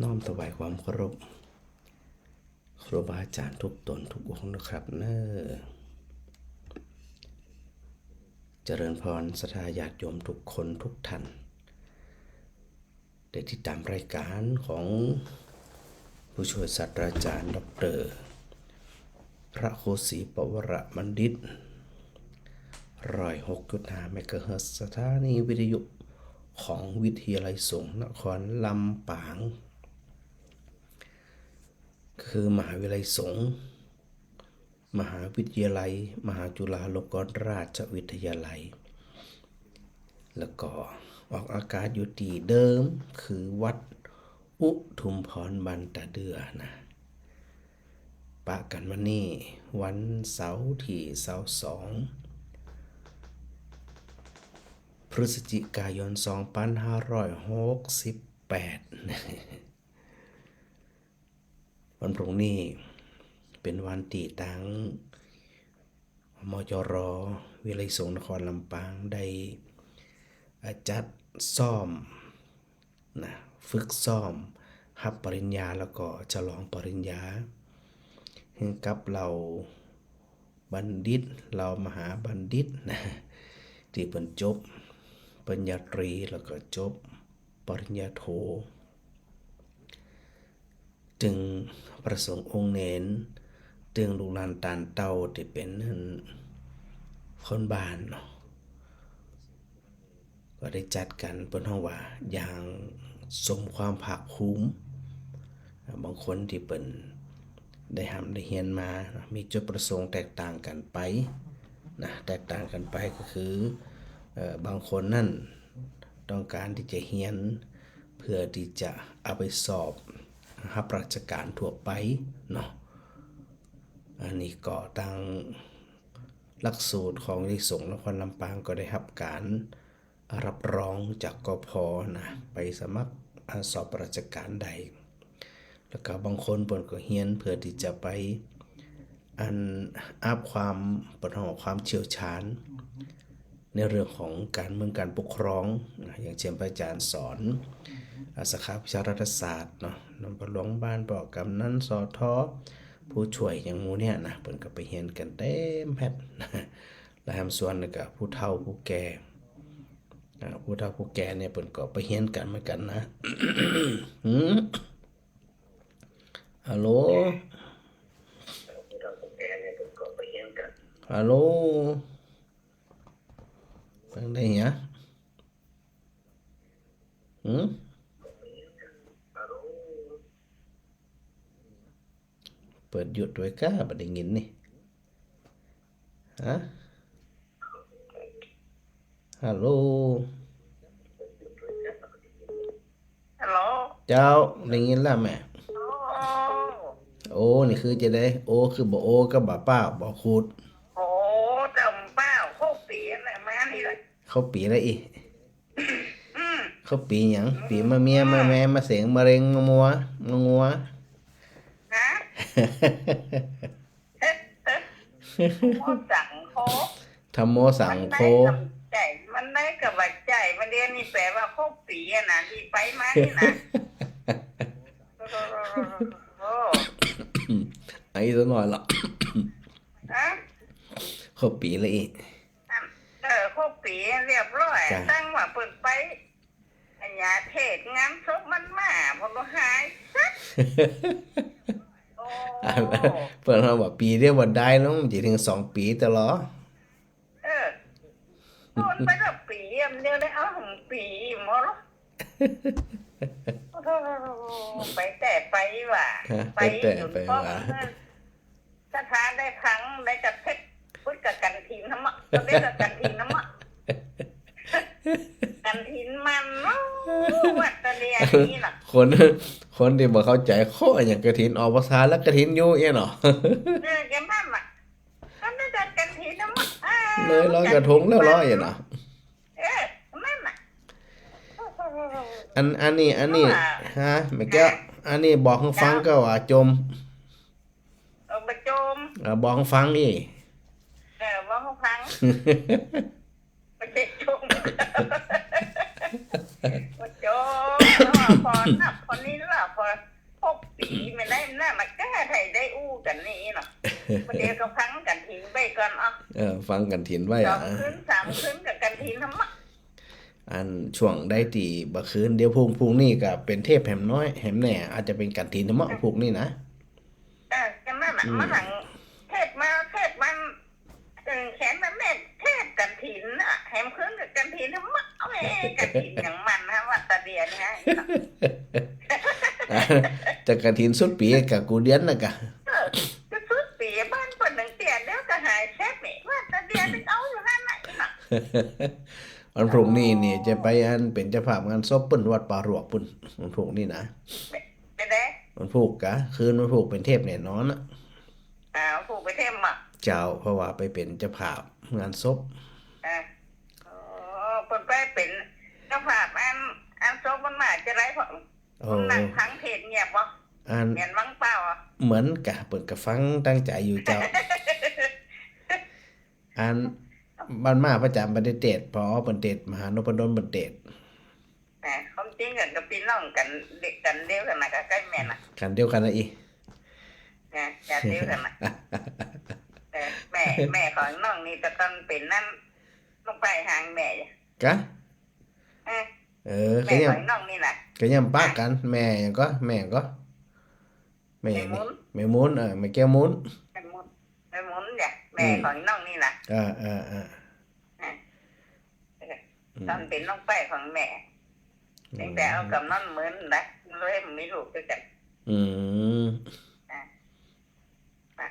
ນ້ອມຖວາຍຄວາມເຄົາລົບ ຄູບາອາຈານທຸກຕົນທຸກອົງນະຄັບເນີ. ຈະເລີນພອນ ສັດທາຍາດໂຍມທຸກຄົນທຸກທ່ານ ໄດ້ຕິດຕາມລາຍການຂອງຜູ້ຊ່ວຍສາດຕະລາຈານ ດອກເຕີ ພະໂຄສີປະວະລະບັນດິດ ຮ້ອຍຫົກຈຸດຫ້າເມກາເຮີດ ສະຖານີວິທະຍຸຂອງວິທະຍາໄລສົງນະຄອນລຳປາງ. ຄືມະຫາວິທະຍາໄລສົງ, ມະຫາວິທະຍາໄລ ມະຫາຈຸລາລົງກອນລາຊະວິທະຍາໄລ ແລ້ວກໍອອກອາກາດຢູ່ທີ່ເດີມ ຄືວັດອຸທຸມພອນ ບ້ານຕາເດື່ອນະ. ປະກັນວັນນີ້ ວັນເສົາທີຊາວສອງ ພຶສຈິກາຍົນ ສອງພັນຫ້າຮ້ອຍຫົກສິບແປດ. ວັນພລຸ່ງນີ້ເປັນວັນທີ່ທາງ ມຈລ ວິທະຍາໄລສົງນະຄອນລຳປາງ ໄດ້ ອາ ຈັດຊ້ອມນະ ຝຶກຊ້ອມຮັບປະລິນຍາ ແລ້ວກໍສະຫຼອງປະລິນຍາ ໃຫ້ກັບເຫຼົ່າ ບັນດິດ ເຫຼົ່າມະຫາບັນດິດນະ ທີ່ເພິ່ນຈົບປະລິນຍາຕີ ແລ້ວກໍຈົບປະລິນຍາໂທ ເຊິ່ງພະສົງອົງເນນ ເຊິ່ງລູກຫຼານຕານເຕົ້າທີ່ເປັນ ອັນ ຄົນບ້ານເນາະ ກໍໄດ້ຈັດກັນ ເພິ່ນເອີ້ນວ່າຢ່າງສົມຄວາມພາກພູມ. ບາງຄົນທີ່ເພິ່ນໄດ້ຮ່ຳໄດ້ຮຽນມາ ມີຈຸດປະສົງແຕກຕ່າງກັນໄປນະ, ແຕກຕ່າງກັນໄປກໍຄື ເອີ ບາງຄົນນັ້ນຕ້ອງການທີ່ຈະຮຽນເພື່ອທີ່ຈະເອົາໄປສອບຮັບລາຊະການທົ່ວໄປເນາະ. ອັນນີ້ກໍທາງຫຼັກສູດຂອງວິທະຍາໄລສົງນະຄອນລຳປາງກໍໄດ້ຮັບການ ຮັບຮອງຈາກ ກພ ນະ ໄປສະໝັກ ອາ ສອບລາຊະການໄດ້. ແລ້ວກໍບາງຄົນເພິ່ນກໍຮຽນເພື່ອທີ່ຈະໄປ ອັນ ອັບຄວາມ ເພິ່ນເອີ້ນວ່າຄວາມຊ່ຽວຊານໃນເລື່ອງຂອງການເມືອງການປົກຄອງນະ, ຢ່າງເຊັ່ນພະອາຈານສອນ ອາ ສາຂາວິຊາລັດຖະສາດເນາະ, ນຳພະຫຼວງບ້ານ ພໍ່ກຳນັນ ສທ ຜູ້ຊ່ວຍຫຍັງໝູ່ເນີ້ຍນະ, ເພິ່ນກໍໄປຮຽນກັນເຕັມແພັດນະ. ແລະ ຫາມສ່ວນນີ້ກໍຜູ້ເຖົ້າຜູ້ແກ່ ອາ ຜູ້ເຖົ້າຜູ້ແກ່ນີ້ເພິ່ນກໍໄປຮຽນກັນເໝືອນກັນນະ. ຫື ຮັລໂຫຼ ຮັລໂຫຼ ຟັງໄດ້ຫຍັງ? ຫື ເປີດຢຸດໄວ້ກະບໍ່ໄດ້ຍິນນີ້. ຮະ? ຮັລໂຫຼ ຮັລໂຫຼ ເຈົ້າ ໄດ້ຍິນແລ້ວແມະ. ໂອ້ ໂອ້ ນີ້ຄືຈັ່ງໃດ? ໂອ້ ຄືບໍ່ໂອ້ ກັບບໍ່ປ້າວ ບໍ່ຂູດ. ໂອ້ ເຈົ້າ ປ້າວ ຄົບປີຫັ້ນແຫຼະ ມານີ້ແຫຼະ ຄົບປີແລ້ວອີກ. ອືມ ເຂົາປີຫຍັງ? ປີມະເມຍ ມະແມ ມະເສັງ ມະເຮັງ ມະມົວ ມະງົວ. ຮະ? ທຳໂມສັງໂຄ ທຳໂມສັງໂຄ ມັນໄດ້ກຳໄຈ ມັນໄດ້ກຳວ່າໃຈ ມັນດຽວນີ້ແປວ່າຄົບປີຫັ້ນນະ ທີ່ໄປມານີ້ນະ. ໂອ້ ໄອສັກໜ້ອຍລະ. ຮະ? ຄົບປີລະອີກ. ເອີ ຄົບປີຮຽບຮ້ອຍ ຈັ່ງວ່າເພິ່ນໄປອັນຍາເທດງານສົບມັນມາ ເພິ່ນບໍ່ຫາຍສັກ. ໂອ້ ເພິ່ນເວົ້າວ່າປີດຽວບໍ່ໄດ້ແລ້ວ ມັນຊິເຖິງສອງປີຕະຫຼອດ. ເອີ ໂດນໄປແລ້ວປີດຽວໄດ້ ເອົາ ປີໝົດ. ໂອ້ ໄປແຕ່ໄປວ່າ ຮະ ໄປແຕ່ໄປວ່າ ສະຖານໄດ້ພັງໄດ້ກະເພັດ ພຸດກະກັນທີນນຳ ກະເພັດກະກັນທີນນຳ ກັນທີນມັນເນາະ ວັດຕະເນຍນີ້ນະ. ຄົນ ຄົນທີ່ບໍ່ເຂົ້າໃຈ ໂຄ ຫຍັງກະຖິນ ອອກພາສາແລ້ວກະຖິນຢູ່ເອເນາະ. ເອີ ກະນັ້ນລະ ກະໄດ້ຈັດກັນທີນນຳ ເລີຍລອຍກະທົງແລ້ວເນາະ. ເອີ ນັ້ນລະ ອັນ ອັນນີ້ ອັນນີ້ ຮະ ແມ່ແກ້ວ ອັນນີ້ບອກໃຫ້ຟັງ ເຈົ້າ ກໍວ່າຈົ່ມ ເອີ ບໍ່ຈົ່ມ ເອີ ບອກໃຫ້ຟັງອີກ ເອີ ບອກໃຫ້ຟັງ ບໍ່ໄດ້ຈົ່ມ ບໍ່ຈົ່ມ ເພາະວ່າພໍນັບພໍນີ້ລະ ພໍ ປີ ແມ່ນໄດ້ນະ ມັນກະໃຫ້ໄດ້ອູ້ກັນນີ້ເນາະ. ບາດດຽວກໍຟັງກັນຖິງໄວ້ກ່ອນເນາະ. ເອີ ຟັງກັນຖິງໄວ້ ສອງຄືນສາມຄືນກັບກັນຖິງທຳມະ. ອັນຊ່ວງໃດທີ່ບໍ່ຄືນ ດຽວພວກ ພວກນີ້ກໍເປັນເທບແຮມນ້ອຍແຮມແນ່ ອາດຈະເປັນກັນຖິງທຳມະ ພວກນີ້ນະ. ເອີ ຈັ່ງນັ້ນນະ ອືມ ມານັ່ງເທບມາເທບມັນ ເອີ ແຂນມັນແມ່ນເທບກັນຖິງນະ ແຮມຄືນກັບກັນຖິງທຳມະ. ເອົາແມ່ກັນຖິງຫຍັງມັນຫາ ວ່າຕາເດຍນີ້ຫາ ແຕ່ກະຖິນສຸດປີກະກູເດືອນນະກະ ເອີ ກະສຸດປີບ້ານເພິ່ນໜຶ່ງເທື່ອດຽວກະຫາຍແຊບນີ້ ວ່າຕາເດຍນີ້ເອົາຢູ່ຫັ້ນນະ. ວັນພວກນີ້ນີ້ຈະໄປອັນເປັນເຈົ້າພາບງານສົບເພິ່ນວັດປ່າຫຼວກພຸ້ນ ວັນພວກນີ້ນະ. ເປັນໃດ? ວັນພວກກະ ຄືນວັນພວກເປັນເທບແນ່ນອນນະ. ອ້າວ ຜູ້ໄປເທບບໍ່? ເຈົ້າ ເພາະວ່າໄປເປັນເຈົ້າພາບງານສົບ. ເອີ ໂອ້ ເພິ່ນໄປເປັນເຈົ້າພາບງານ ງານສົບ ມັນມາຈະໄດ້ ເພາະ ໂອ້ ມັນນັ່ງຟັງເທດງຽບບໍ່? ອັນ ແມ່ນວັງເປົ່າ ເໝືອນກະ ເພິ່ນກະຟັງຕັ້ງໃຈຢູ່ເຈົ້າ. ອັນ ບ້ານມາປະຈຳ ເພິ່ນໄດ້ເທດ ພໍເພິ່ນເທດ ມະຫານົບພະດົນເພິ່ນເທດ. ແໝ ຄວາມຈິງກັນກໍພີ່ນ້ອງກັນ ກັນດຽວກັນນະ ກໍໃກ້ແມ່ນນະ ກັນດຽວກັນນະອີ ນະ ກັນດຽວກັນນະ. ເອີ ແມ່ ແມ່ຂອງນ້ອງນີ້ແຕ່ກ່ອນເປັນນັ້ນ ລູກໄປຫາແມ່ ກະ ເອີ ເອີ ແມ່ຂອງນ້ອງນີ້ນະ ກະຍາມປະກັນ ແມ່ຫຍັງກໍ ແມ່ຫຍັງກໍ ແມ່ຫຍັງນີ້ ແມ່ມຸນ ແມ່ມຸນ ເອີ ແມ່ແກ້ວມຸນ ແມ່ມຸນ ແມ່ມຸນຈ້ະ ແມ່ ອືມ ຂອງນ້ອງນີ້ນະ ເອີ ເອີ ເອີ ເອີ ອືມ ຕອນເປັນນ້ອງໄປຂອງແມ່ ອືມ ຕັ້ງແຕ່ເອົາກຳນອນໝືນນະ ເລີຍມີລູກຄືກັນ ອືມ ອ່າ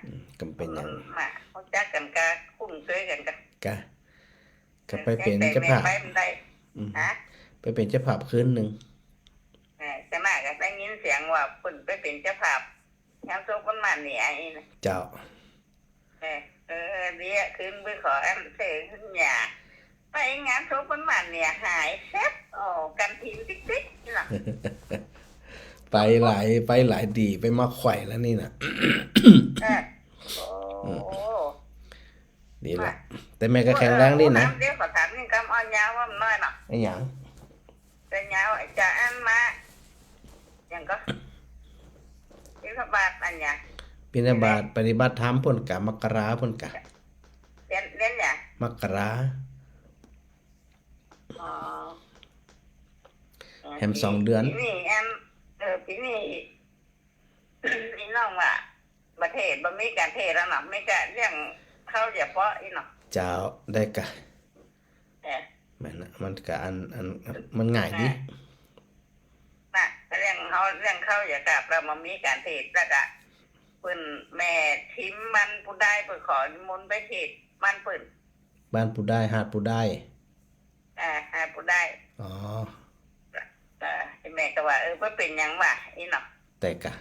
ອືມ ກໍເປັນຫຍັງ ມາຮູ້ຈັກກັນກະຄຸ້ນເຄີຍກັນກະ ກະ ກະໄປເປັນເຈົ້າພາບ ແຕ່ແມ່ໄປມັນໄດ້ ອືມ ຮະ ໄປເປັນເຈົ້າພາບຄືນໜຶ່ງ ເອີ ຈະມາກໍໄດ້ຍິນສຽງວ່າເພິ່ນໄປເປັນເຈົ້າພາບງານສົບຄົນມາເນຍ ເຈົ້າ ເອີ ເອີ ເດຍ ຄືນໄປຂໍອັນເຊີນຄຸນຍາ ໄປງານສົບຄົນມາເນຍ ຫາຍແຊບ ໂອ້ ກັນຖິງຕິກໆ ເນາະ ໄປຫຼາຍ ໄປຫຼາຍດີ ໄປມາໄຂວ້ແລ້ວນີ້ນະ ເອີ ໂອ້ ອືມ ນີ້ລະ ແຕ່ແມ່ກໍແຂງແຮງດີນະ ດຽວຂໍຖາມນີ້ ຄຳອ່ອນຍາວວ່າມັນນ້ອຍເນາະ ອີຫຍັງ? ແຕ່ຍາວຈາອັນມາ ຫຍັງກໍ ບິນທະບາດອັນຫຍັງ ບິນທະບາດ ປະຕິບັດທຳພຸ້ນກະ ມະກະລາພຸ້ນກະ ເດືອນ ເດືອນຫຍັງ? ມະກະລາ ອໍ ແຮມສອງເດືອນ ປີນີ້ອັນ ເອີ ປີນີ້ ພີ່ນ້ອງວ່າ ປະເທດບໍ່ມີການເທດແລ້ວເນາະ ມີແຕ່ລ້ຽງເຂົ້າຢາປອກອີ່ເນາະ ເຈົ້າ ໄດ້ກະ ເອີ ແມ່ນນະ ມັນກະອັນ ອັນ ມັນງ່າຍດີ ນະ ນະ ລ້ຽງເຮົາ ລ້ຽງເຂົ້າຢາກາບ ແລ້ວບໍ່ມີການເທດ ແລ້ວກະ ເພິ່ນ ແມ່ທິມບ້ານປູດາຍ ເພິ່ນຂໍນິມົນໄປເທດບ້ານເພິ່ນ ບ້ານປູດາຍ ຫາດປູດາຍ ອ່າ ຫາດປູດາຍ ອໍ ເອີ ແມ່ກໍວ່າ ເອີ ບໍ່ເປັນຫຍັງຫວາ ອີ່ເນາະ ແຕ່ກະ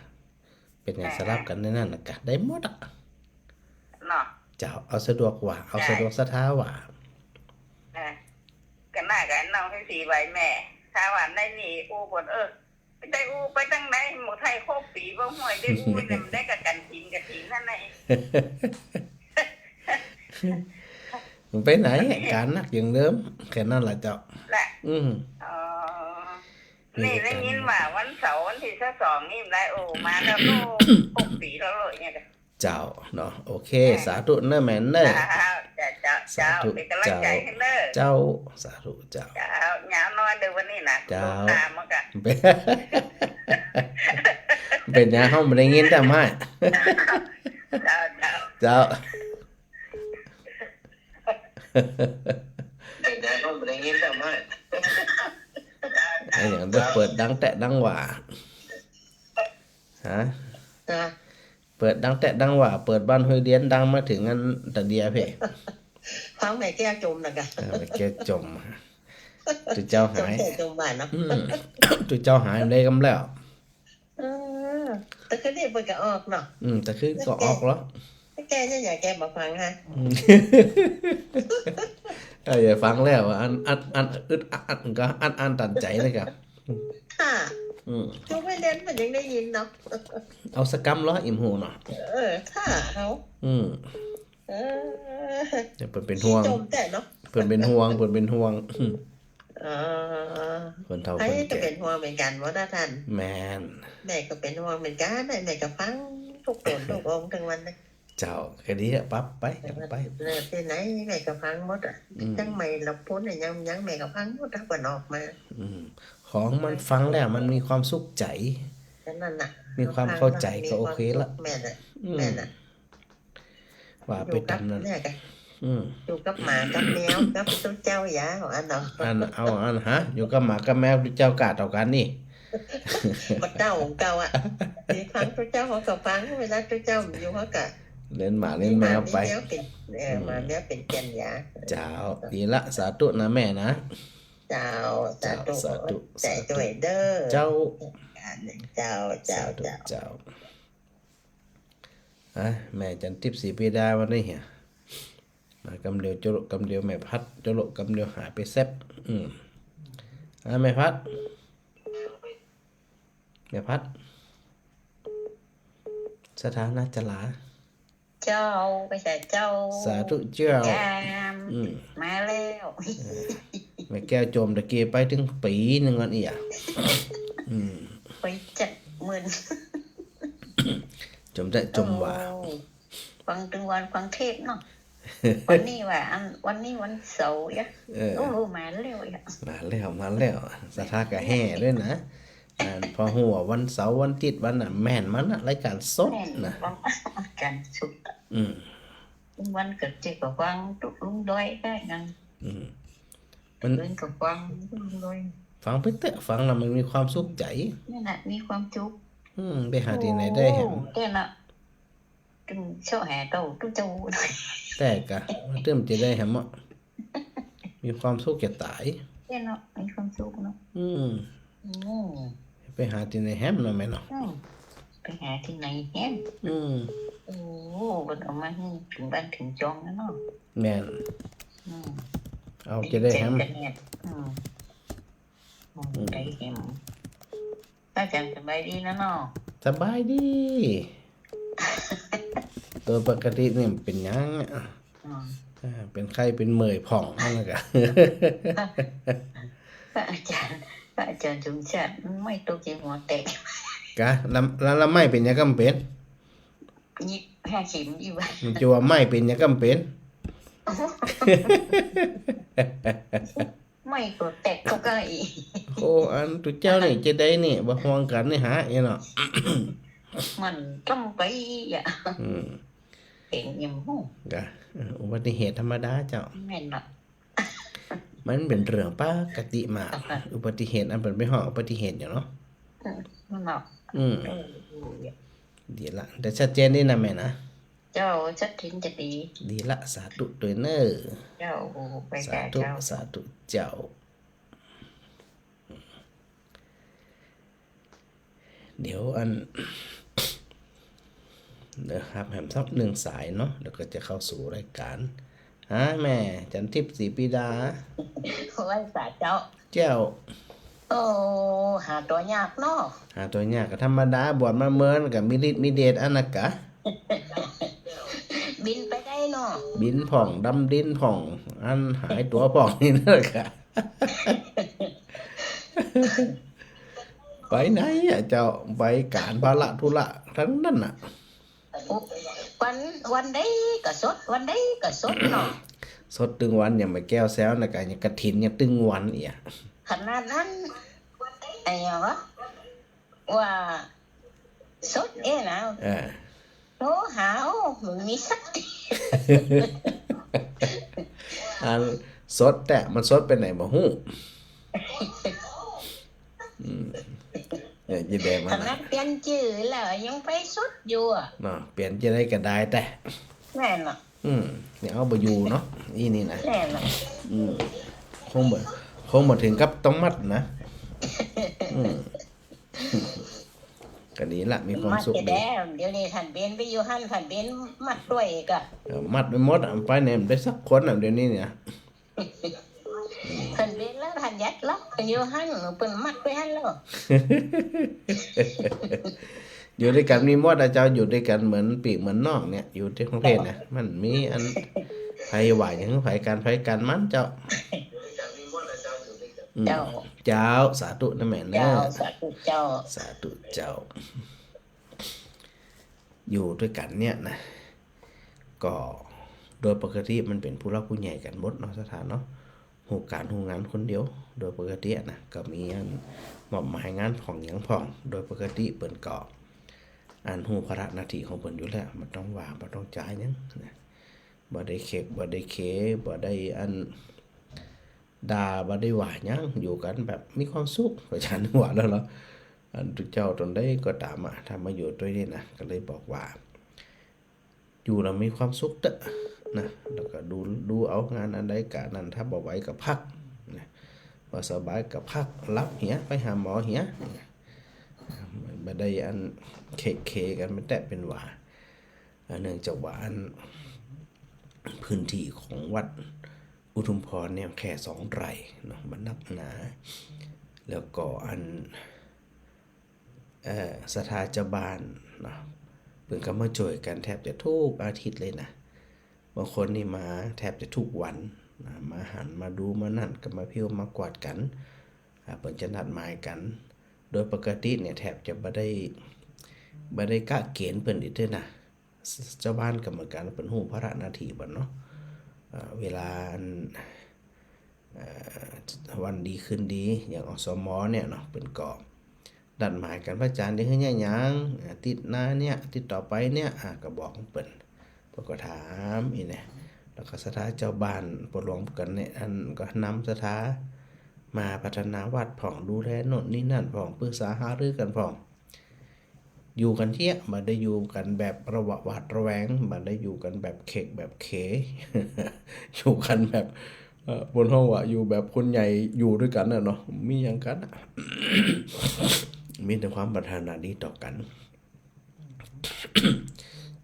ເປັນຫຍັງ ອ່າ ສະຫຼັບກັນໃນນັ້ນນະ ກະໄດ້ໝົດອະ ເນາະ ເຈົ້າ ເອົາສະດວກຫວາ ເອົາສະດວກສະຖາຫວາ ອ່າ ກະໜ້າກັນເນາະ ຄືຊິໄຫວແມ່ ຖ້າວ່າໃນນີ້ ໂອ້ ບໍ່ ເອີ ໄດ້ອູ້ໄປທາງໃດ ໝໍໄທໂຄປີບໍ່ຫ້ວຍ ໄດ້ອູ້ນຳໄດ້ກະກັນກິນກະກິນຫັ້ນນະ ມັນໄປໄຫນ ການໜັກຢ່າງເດີມ ແຄ່ນັ້ນລະເຈົ້າ ລະ ອືມ ອໍ ນີ້ໄດ້ຍິນວ່າວັນເສົາວັນທີຊາວສອງນີ້ໄດ້ໂອ້ ມາແລ້ວ ໂອ້ ຫົກປີແລ້ວເລີຍ ເຈົ້າເນາະ ໂອເຄ ສາທຸເນີແມ່ເນີ ເຈົ້າ ເຈົ້າ ເຈົ້າ ເປັນກຳລັງໃຈໃຫ້ເນີ ເຈົ້າ ສາທຸເຈົ້າ ເຈົ້າ ຍາວນອນເດີວັນນີ້ນະ ເຈົ້າ ຕາມມາກະ ເປັນຫຍັງເຮົາບໍ່ໄດ້ຍິນແທ້ມາຍ ເຈົ້າ ເຈົ້າ ເຈົ້າ ເປັນຫຍັງເຮົາບໍ່ໄດ້ຍິນແທ້ມາຍ ເປັນຫຍັງໄດ້ເປີດດັງແຕະດັງຫວ່າ ຮະ ຮະ ເປີດດັງແຕະດັງຫວ່າ ເປີດບ້ານຫ້ວຍດຽນດັງມາເຖິງອັນຕາເດຍເພ ຟັງແມ່ແກ້ວຈົ່ມນະກະ ເອີ ແມ່ແກ້ວຈົ່ມ ຈຸເຈົ້າຫາຍ ຈົມແຕ່ຈົມມາເນາະ ອືມ ຈຸເຈົ້າຫາຍໄດ້ກຳແລ້ວ ເອີ ແຕ່ຄືນີ້ເພິ່ນກະອອກເນາະ ອືມ ແຕ່ຄືກໍອອກແລ້ວ ແກ້ ແກ້ຍັງຢາກແກ້ບໍ່ຟັງຫະ ອືມ ເອີ ຢ່າຟັງແລ້ວ ອັນ ອັນ ອັນ ອຶດອັດ ກໍອັນ ອັນຕັນໃຈນະກະ ຖ້າ ອືມ ຈຸໄປເຫຼັ້ນມັນຍັງໄດ້ຍິນເນາະ ເອົາສະກຳເລາະອີ່ຫູເນາະ ເອີ ຖ້າເຮົາ ອືມ ເອີ ເພິ່ນເປັນຫ່ວງ ເພິ່ນເປັນຫ່ວງ ເພິ່ນເປັນຫ່ວງ ເອີ ເອີ ຄົນເຖົ້າ ໃຜ ຄົນ ກໍ ແກ່ ເປັນຫ່ວງເປັນກັນບໍ່ລະທ່ານ? ແມ່ນ ແມ່ກໍເປັນຫ່ວງເປັນກັນ ແມ່ກໍຟັງທຸກຄົນທຸກອົງທັງວັນເລີຍ. ເຈົ້າ ກໍດີແລ້ວ ປັບໄປ ປັບໄປ ເລີກທີ່ໄຫນແມ່ກໍຟັງໝົດອະ. ອືມ ຈັ່ງໃໝ່ລະພຸ້ນ ຫຍັງ ຫຍັງແມ່ກໍຟັງໝົດ ເພິ່ນອອກມາ. ອືມ ຂອງມັນຟັງແລ້ວມັນມີຄວາມສຸກໃຈ ແຄ່ນັ້ນນະ ມີຄວາມເຂົ້າໃຈກໍໂອເຄລະ. ແມ່ນລະ ອືມ ແມ່ນລະ ວ່າໄປຕາມນັ້ນ. ຢູ່ກັບແມ່ກໍ ອືມ ຢູ່ກັບໝາກັບແມວກັບຕຸເຈົ້າຢາ ເອົາອັນເນາະ ອັນ ເອົາອັນ ຫາ ຢູ່ກັບໝາກັບແມວ ຕຸເຈົ້າກະເທົ່າກັນນີ້ ບັດເຈົ້າຂອງເກົ່າອະ ມີຟັງຕຸເຈົ້າ ເຮົາກໍຟັງ ເວລາຕຸເຈົ້າຢູ່ ເຮົາກໍ ເລ່ນໝາເລ່ນແມວໄປ ມີແມວເປັນ ເອີ ອືມ ໝາແມວເປັນແກ່ນຢາ. ເຈົ້າ ດີລະ ສາທຸນະແມ່ນະ. ເຈົ້າ ສາທຸ ເຈົ້າ ສາທຸ ໃຈດ້ວຍເດີ ສາທຸ ເຈົ້າ ເຈົ້າ ເຈົ້າ ສາທຸ ເຈົ້າ ເຈົ້າ. ອາ ແມ່ຈັນທິບ ສີປີດາ ວັນນີ້ ມາກຳດຽວ ໂຈະໂລະກຳດຽວ ແມ່ພັດ ໂຈະໂລະກຳດຽວ ຫາຍໄປແຊບ. ອືມ ອາ ແມ່ພັດ ແມ່ພັດ ສະຖານະຈະຫຼາ. ເຈົ້າ ໄປໃສເຈົ້າ? ສາທຸເຈົ້າ. ອືມ ມາແລ້ວ. ເອີ ແມ່ແກ້ວຈົມຕະກີ້ໄປເຖິງປີໜຶ່ງກ່ອນເອີຍ. ອືມ ໄປຈັກມື້ ຈົມແທ້ຈົມວ່າ. ໂອ້ ຟັງເຖິງວັນຟັງເທດເນາະ. ວັນນີ້ວ່າ ອັນ ວັນນີ້ວັນເສົາເອີຍ. ເອີ ໂອ້ ມາແລ້ວເອີຍ ມາແລ້ວ ມາແລ້ວ. ສະຖາກະແຫ່ດ້ວຍນະ. ອັນ ພໍຮູ້ວ່າວັນເສົາ ວັນອາທິດ ວັນນັ້ນ ແມ່ນມັນນະ ລາຍການສົດນະ ແມ່ນ ລາຍການສົດ. ອືມ ວັນກະຈິກະຟັງຕຸລຸງດອຍໄດ້ນະ. ອືມ ມັນ ເພິ່ນກະຟັງຕຸລຸງດອຍ ຟັງໄປເຖາະ ຟັງແລ້ວມັນມີຄວາມສຸກໃຈ. ນັ້ນນະ ມີຄວາມສຸກ. ອືມ ໄປຫາທີ່ໃດໄດ້ແຮງ ໂອ້ ແຕ່ນະ ຈຶ່ງຊອກຫາເຕົ້າຕຸເຈົ້າ ແຕ່ກະຕື່ມຈະໄດ້ແຮງເນາະ. ມີຄວາມສຸກຈະຕາຍ. ແມ່ນເນາະ ມີຄວາມສຸກເນາະ. ອືມ ອືມ ໄປຫາທີ່ໃນແຮມເນາະແມ່ເນາະ. ອືມ ໄປຫາທີ່ໃນແຮມ. ອືມ ໂອ້ ເພິ່ນເອົາມາໃຫ້ເຖິງບ້ານເຖິງຊ່ອງແລ້ວເນາະ. ແມ່ນ. ອືມ ເອົາຈະໄດ້ແຮມ. ອືມ ອືມ ໄດ້ແຮມ. ອາຈານສະບາຍດີນະເນາະ? ສະບາຍດີ. ໂຕປົກກະຕິນີ້ເປັນຫຍັງ? ອືມ ເປັນໄຂ້ເປັນເມື່ອຍຜ່ອງຫັ້ນນະກະ. ພະອາຈານ ພະອາຈານສົມຊາດ ໄມ້ຕົກໃສ່ຫົວແຕກ. ກະ ລະ ລະໄມ້ເປັນຫຍັງກໍເປັນ? ຍິບຫ້າເຂັມຢູ່ວ່າ. ມັນຈະວ່າໄມ້ເປັນຫຍັງກໍເປັນ. ໄມ້ກໍແຕກກໍໄກ້. ໂອ້ ອັນຕຸເຈົ້ານີ້ຈະໄດ້ນີ້ ບໍ່ຮ່ວງກັນນີ້ຫາອີເນາະ. ມັນຕ້ອງໄປອະ. ອືມ ເປັນຫຍັງຫູ ກະ ເອີ ອຸບັດຕິເຫດທຳມະດາເຈົ້າ. ແມ່ນເນາະ ມັນເປັນເລື່ອງປົກກະຕິມາກ. ອຸບັດຕິເຫດ ອັນເພິ່ນໄປຮ້ອງອຸບັດຕິເຫດຫຍັງເນາະ. ອືມ ເນາະ. ອືມ ເອີ ດີລະ ໄດ້ຊັດເຈນນີ້ນະແມ່ນະ. ເຈົ້າ ຊັດເຈນຈະດີ. ດີລະ ສາທຸຕົວເນີ. ເຈົ້າ ໄປ ສາທຸ ເຈົ້າ ສາທຸເຈົ້າ. ດຽວອັນ ດຽວຮັບແຮມສັກໜຶ່ງສາຍເນາະ ແລ້ວກໍຈະເຂົ້າສູ່ລາຍການ. ຫາ ແມ່ຈັນທິບ ສີປີດາ. ໄວ້ສາເຈົ້າ. ເຈົ້າ. ໂອ້ ຫາຕົວຍາກເນາະ. ຫາຕົວຍາກກໍທຳມະດາ ບວດມາເມີນກໍມີລິດມີເດດອັນນະກະ. ບິນໄປໄດ້ເນາະ. ບິນຜ່ອງ ດຳດິນຜ່ອງ ອັນຫາຍຕົວຜ່ອງນີ້ນະກະ. ໄປໄຫນອະເຈົ້າ? ໄປການພາລະທຸລະທັງນັ້ນນະ. ໂອ້ ວັນ ວັນໃດກໍສົດ ວັນໃດກໍສົດເນາະ. ສົດຕຶງວັນ ຍັງໄປແກ້ວແຊວນະກະ ຍັງກະຖິນຍັງຕຶງວັນອີກ. ຂະໜາດນັ້ນ ໄອ້ຫຍັງວະ ວ່າສົດເອນະ. ເອີ ໂທຫາ ໂອ້ ມັນມີສັດຕິ. ອັນສົດແທ້ ມັນສົດໄປໃນບໍ່ຮູ້. ອືມ ເອີ ຈິແບບ ຂະໜາດປ່ຽນຊື່ແລ້ວຍັງໄປສົດຢູ່ອະເນາະ. ປ່ຽນຈັ່ງໃດກໍໄດ້ແຕ່ ແມ່ນເນາະ. ອືມ ນີ້ເອົາບໍ່ຢູ່ເນາະ ອີນີ້ນະ. ແມ່ນເນາະ. ອືມ ຄົງບໍ່ ຄົງບໍ່ເຖິງກັບຕ້ອງມັດນະ. ອືມ ກໍດີລະ ມີຄວາມສຸກດີ. ດຽວນີ້ທ່ານເບນໄປຢູ່ຫັ້ນ ທ່ານເບນມັດດ້ວຍກະ. ເອີ ມັດໄປໝົດ ໄປແນມໄດ້ສັກຄົນນະ ດຽວນີ້ນະ. ເພິ່ນເປັນແລ້ວ ທ່ານຍັດລະ ເພິ່ນຢູ່ຫັ້ນ ເພິ່ນມັດໄວ້ຫັ້ນລະ. ຢູ່ດ້ວຍກັນມີໝົດອະເຈົ້າ ຢູ່ດ້ວຍກັນເໝືອນພີ່ເໝືອນນ້ອງນີ້ ຢູ່ທີ່ຂົງເພດນະ ມັນມີອັນ ໃຜວ່າຫຍັງໃຜກັນ ໃຜກັນມັນເຈົ້າ. ຢູ່ດ້ວຍກັນມີໝົດອະເຈົ້າ ຢູ່ດ້ວຍກັນ ເຈົ້າ ເຈົ້າ ສາທຸນະແມ່ນເດີ ເຈົ້າ ສາທຸເຈົ້າ ສາທຸເຈົ້າ. ຢູ່ດ້ວຍກັນເນຍນະ ກໍໂດຍປົກກະຕິມັນເປັນຜູ້ຫຼັກຜູ້ໃຫຍ່ກັນໝົດເນາະ ສະຖານເນາະ ຮູ້ການຮູ້ງານຄົນດຽວ. ໂດຍປົກກະຕິນະ ກໍມີອັນມອບໝາຍງານພ້ອມຫຍັງພ້ອມ. ໂດຍປົກກະຕິເພິ່ນກໍອັນຮູ້ພາລະໜ້າທີ່ຂອງເພິ່ນຢູ່ແລ້ວ ບໍ່ຕ້ອງວ່າ ບໍ່ຕ້ອງຈາຫຍັງນະ ບໍ່ໄດ້ເຄັກ ບໍ່ໄດ້ເຄ ບໍ່ໄດ້ອັນ ດ່າ ບໍ່ໄດ້ວ່າຫຍັງ ຢູ່ກັນແບບມີຄວາມສຸກ. ອາຈານວ່າແລ້ວເນາະ ອັນເຈົ້າຕົນໃດກໍຕາມອະ ຖ້າມາຢູ່ດ້ວຍນີ້ນະ ກໍເລີຍບອກວ່າ ຢູ່ແລ້ວມີຄວາມສຸກເຕີນະ ແລ້ວກໍດູ ດູເອົາງານອັນໃດກະນັ້ນ ຖ້າບໍ່ໄຫວກໍພັກນະ ບໍ່ສະບາຍກໍພັກ ຫຼັບເຫຍ ໄປຫາໝໍເຫຍ. ບໍ່ໄດ້ອັນເຄເຄກັນ ແມ່ນແຕ່ເປັນວ່າ ເນື່ອງຈາກວ່າອັນພື້ນທີ່ຂອງວັດ ອຸທຸມພອນແນມແຄ່ສອງໄຮ່ເນາະ ມັນໜັກໜາ ແລ້ວກໍອັນ ເອີ ສັດທາເຈົ້າບ້ານເນາະ ເພິ່ນກໍມາຊ່ວຍກັນແທບຈະທຸກອາທິດເລີຍນະ. ບາງຄົນນີ້ມາແທບຈະທຸກວັນນະ ມາຫັ້ນມາດູມານັ້ນ ກໍມາຜິວມາກວາດກັນ ອາ ເພິ່ນຈະນັດໝາຍກັນ. ໂດຍປົກກະຕິນີ້ແທບຈະບໍ່ໄດ້ ບໍ່ໄດ້ກະເກນເພິ່ນອີກເດີນະ. ຊ- ຊາວບ້ານກໍເໝືອນກັນ ເພິ່ນຮູ້ພາລະໜ້າທີ່ເພິ່ນເນາະ ເອີ ເວລາອັນ ເອີ ວັນດີຄືນດີ ຢ່າງ ອສມ ເນຍເນາະ ເພິ່ນກໍນັດໝາຍກັນ ພະອາຈານຈະເຮັດຫຍັງ ອາ ທິດໜ້າເນຍ ທິດຕໍ່ໄປເນຍ ອາ ກໍບອກເພິ່ນ ເພິ່ນກໍຖາມອີ່ແນະ ແລ້ວກໍສັດທາເຈົ້າບ້ານ ປະລວມກັນເນຍ ອັນ ກໍນຳສັດທາມາພັດທະນາວັດພ້ອມ ດູແລໂນ່ນນີ້ນັ້ນພ້ອມ ປຶກສາຫາລືກັນພ້ອມ. ຢູ່ກັນເທຍ ບໍ່ໄດ້ຢູ່ກັນແບບລະຫວາດລະແວງ ບໍ່ໄດ້ຢູ່ກັນແບບເຄັກແບບເຄ ຢູ່ກັນແບບ ເອີ ເພິ່ນເຮົາວ່າຢູ່ແບບຄົນໃຫຍ່ຢູ່ດ້ວຍກັນນະເນາະ ມີຫຍັງກັນ ມີແຕ່ຄວາມປາດຖະໜາດີຕໍ່ກັນ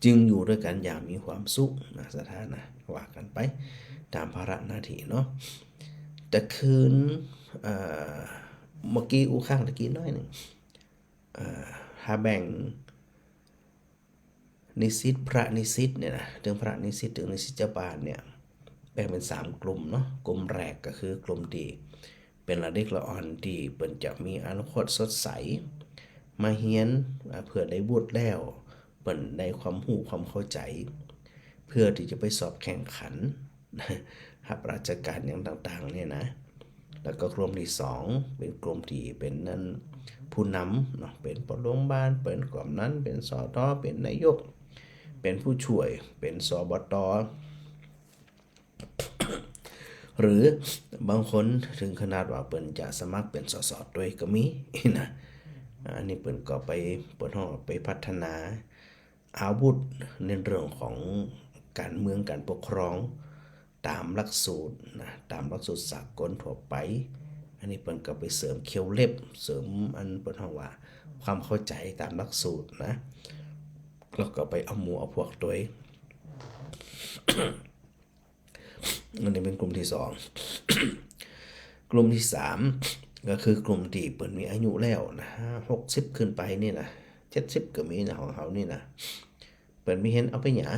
ຈຶ່ງຢູ່ດ້ວຍກັນຢ່າງມີຄວາມສຸກນະ ສະຖານະ ວ່າກັນໄປຕາມພາລະໜ້າທີ່ເນາະ. ແຕ່ຄືນ ເອີ ເມື່ອກີ້ອູ້ຄ້າງຕະກີ້ໜ້ອຍໜຶ່ງ ເອີ ຖ້າແບ່ງນິສິດ ພະນິສິດເນຍນະ ເຖິງພະນິສິດ ເຖິງນິສິດເຈົ້າບ້ານເນຍ ແບ່ງເປັນສາມກຸ່ມເນາະ. ກຸ່ມແລກກໍຄືກຸ່ມທີ່ເປັນລະເດັກລະອ່ອນ ທີ່ເພິ່ນຈະມີອະນາຄົດສົດໃສ ມາຮຽນ ອາ ເພື່ອໄດ້ວຸດແລ້ວ ເພິ່ນໄດ້ຄວາມຮູ້ຄວາມເຂົ້າໃຈ ເພື່ອທີ່ຈະໄປສອບແຂ່ງຂັນ ຮັບລາຊະການຫຍັງຕ່າງໆນີ້ນະ. ແລ້ວກໍກຸ່ມທີສອງ ເປັນກຸ່ມທີ່ເປັນນັ້ນ ຜູ້ນຳເນາະ ເປັນປະຫຼວງບ້ານ ເປັນກຳນັນ ເປັນ ສຕ ເປັນນາຍົກ ເປັນຜູ້ຊ່ວຍ ເປັນ ສບຕ ຫຼືບາງຄົນເຖິງຂະໜາດວ່າເພິ່ນຈະສະໝັກເປັນ ສສ ດ້ວຍກໍມີນະ. ອັນນີ້ເພິ່ນກໍໄປ ເພິ່ນເຮົາໄປພັດທະນາ ອາວຸດໃນເລື່ອງຂອງການເມືອງການປົກຄອງຕາມຫຼັກສູດນະ ຕາມຫຼັກສູດສາກົນທົ່ວໄປ. ອັນນີ້ເພິ່ນກໍໄປເສີມເຂົ້າເລັບ ເສີມອັນເພິ່ນເຮົາວ່າຄວາມເຂົ້າໃຈຕາມຫຼັກສູດນະ ແລ້ວກໍໄປເອົາໝູ່ເອົາພວກໂຕ. ອັນນີ້ເປັນກຸ່ມທີສອງ. ກຸ່ມທີສາມ ກໍຄືກຸ່ມທີ່ເພິ່ນມີອາຍຸແລ້ວນະ ຫ້າຫົກສິບຂຶ້ນໄປນີ້ນະ ເຈັດສິບກໍມີນະ ຂອງເຮົານີ້ນະ ເພິ່ນມີເຮັດເອົາໄປຫຍັງ.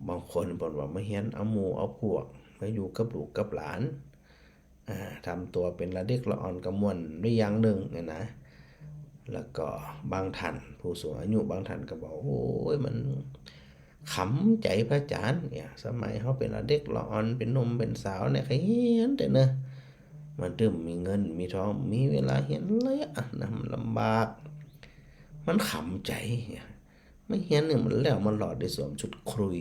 ບາງຄົນເພິ່ນວ່າມາຮຽນເອົາໝູ່ເອົາພວກ ມາຢູ່ກັບລູກກັບຫຼານ ອາ ທຳຕົວເປັນລະເດັກລະອ່ອນກະມ່ວນໄດ້ຢ່າງໜຶ່ງນີ້ນະ. ແລ້ວກໍບາງທ່ານ ຜູ້ສູງອາຍຸບາງທ່ານກໍບອກ ໂອ້ຍ ມັນຂຳໃຈພະອາຈານ ສະໄໝເຮົາເປັນລະເດັກລະອ່ອນ ເປັນໜຸ່ມເປັນສາວນີ້ ຂະຫຍັນແຕ່ເນີ ມັນຕື່ມມີເງິນມີທອງ ມີເວລາຮຽນເລີຍ ນະ ມັນລຳບາກ ມັນຂຳໃຈ. ມາຮຽນນີ້ມັນແລ້ວມັນຫຼອດໄດ້ສວມຊຸດຄຸຍ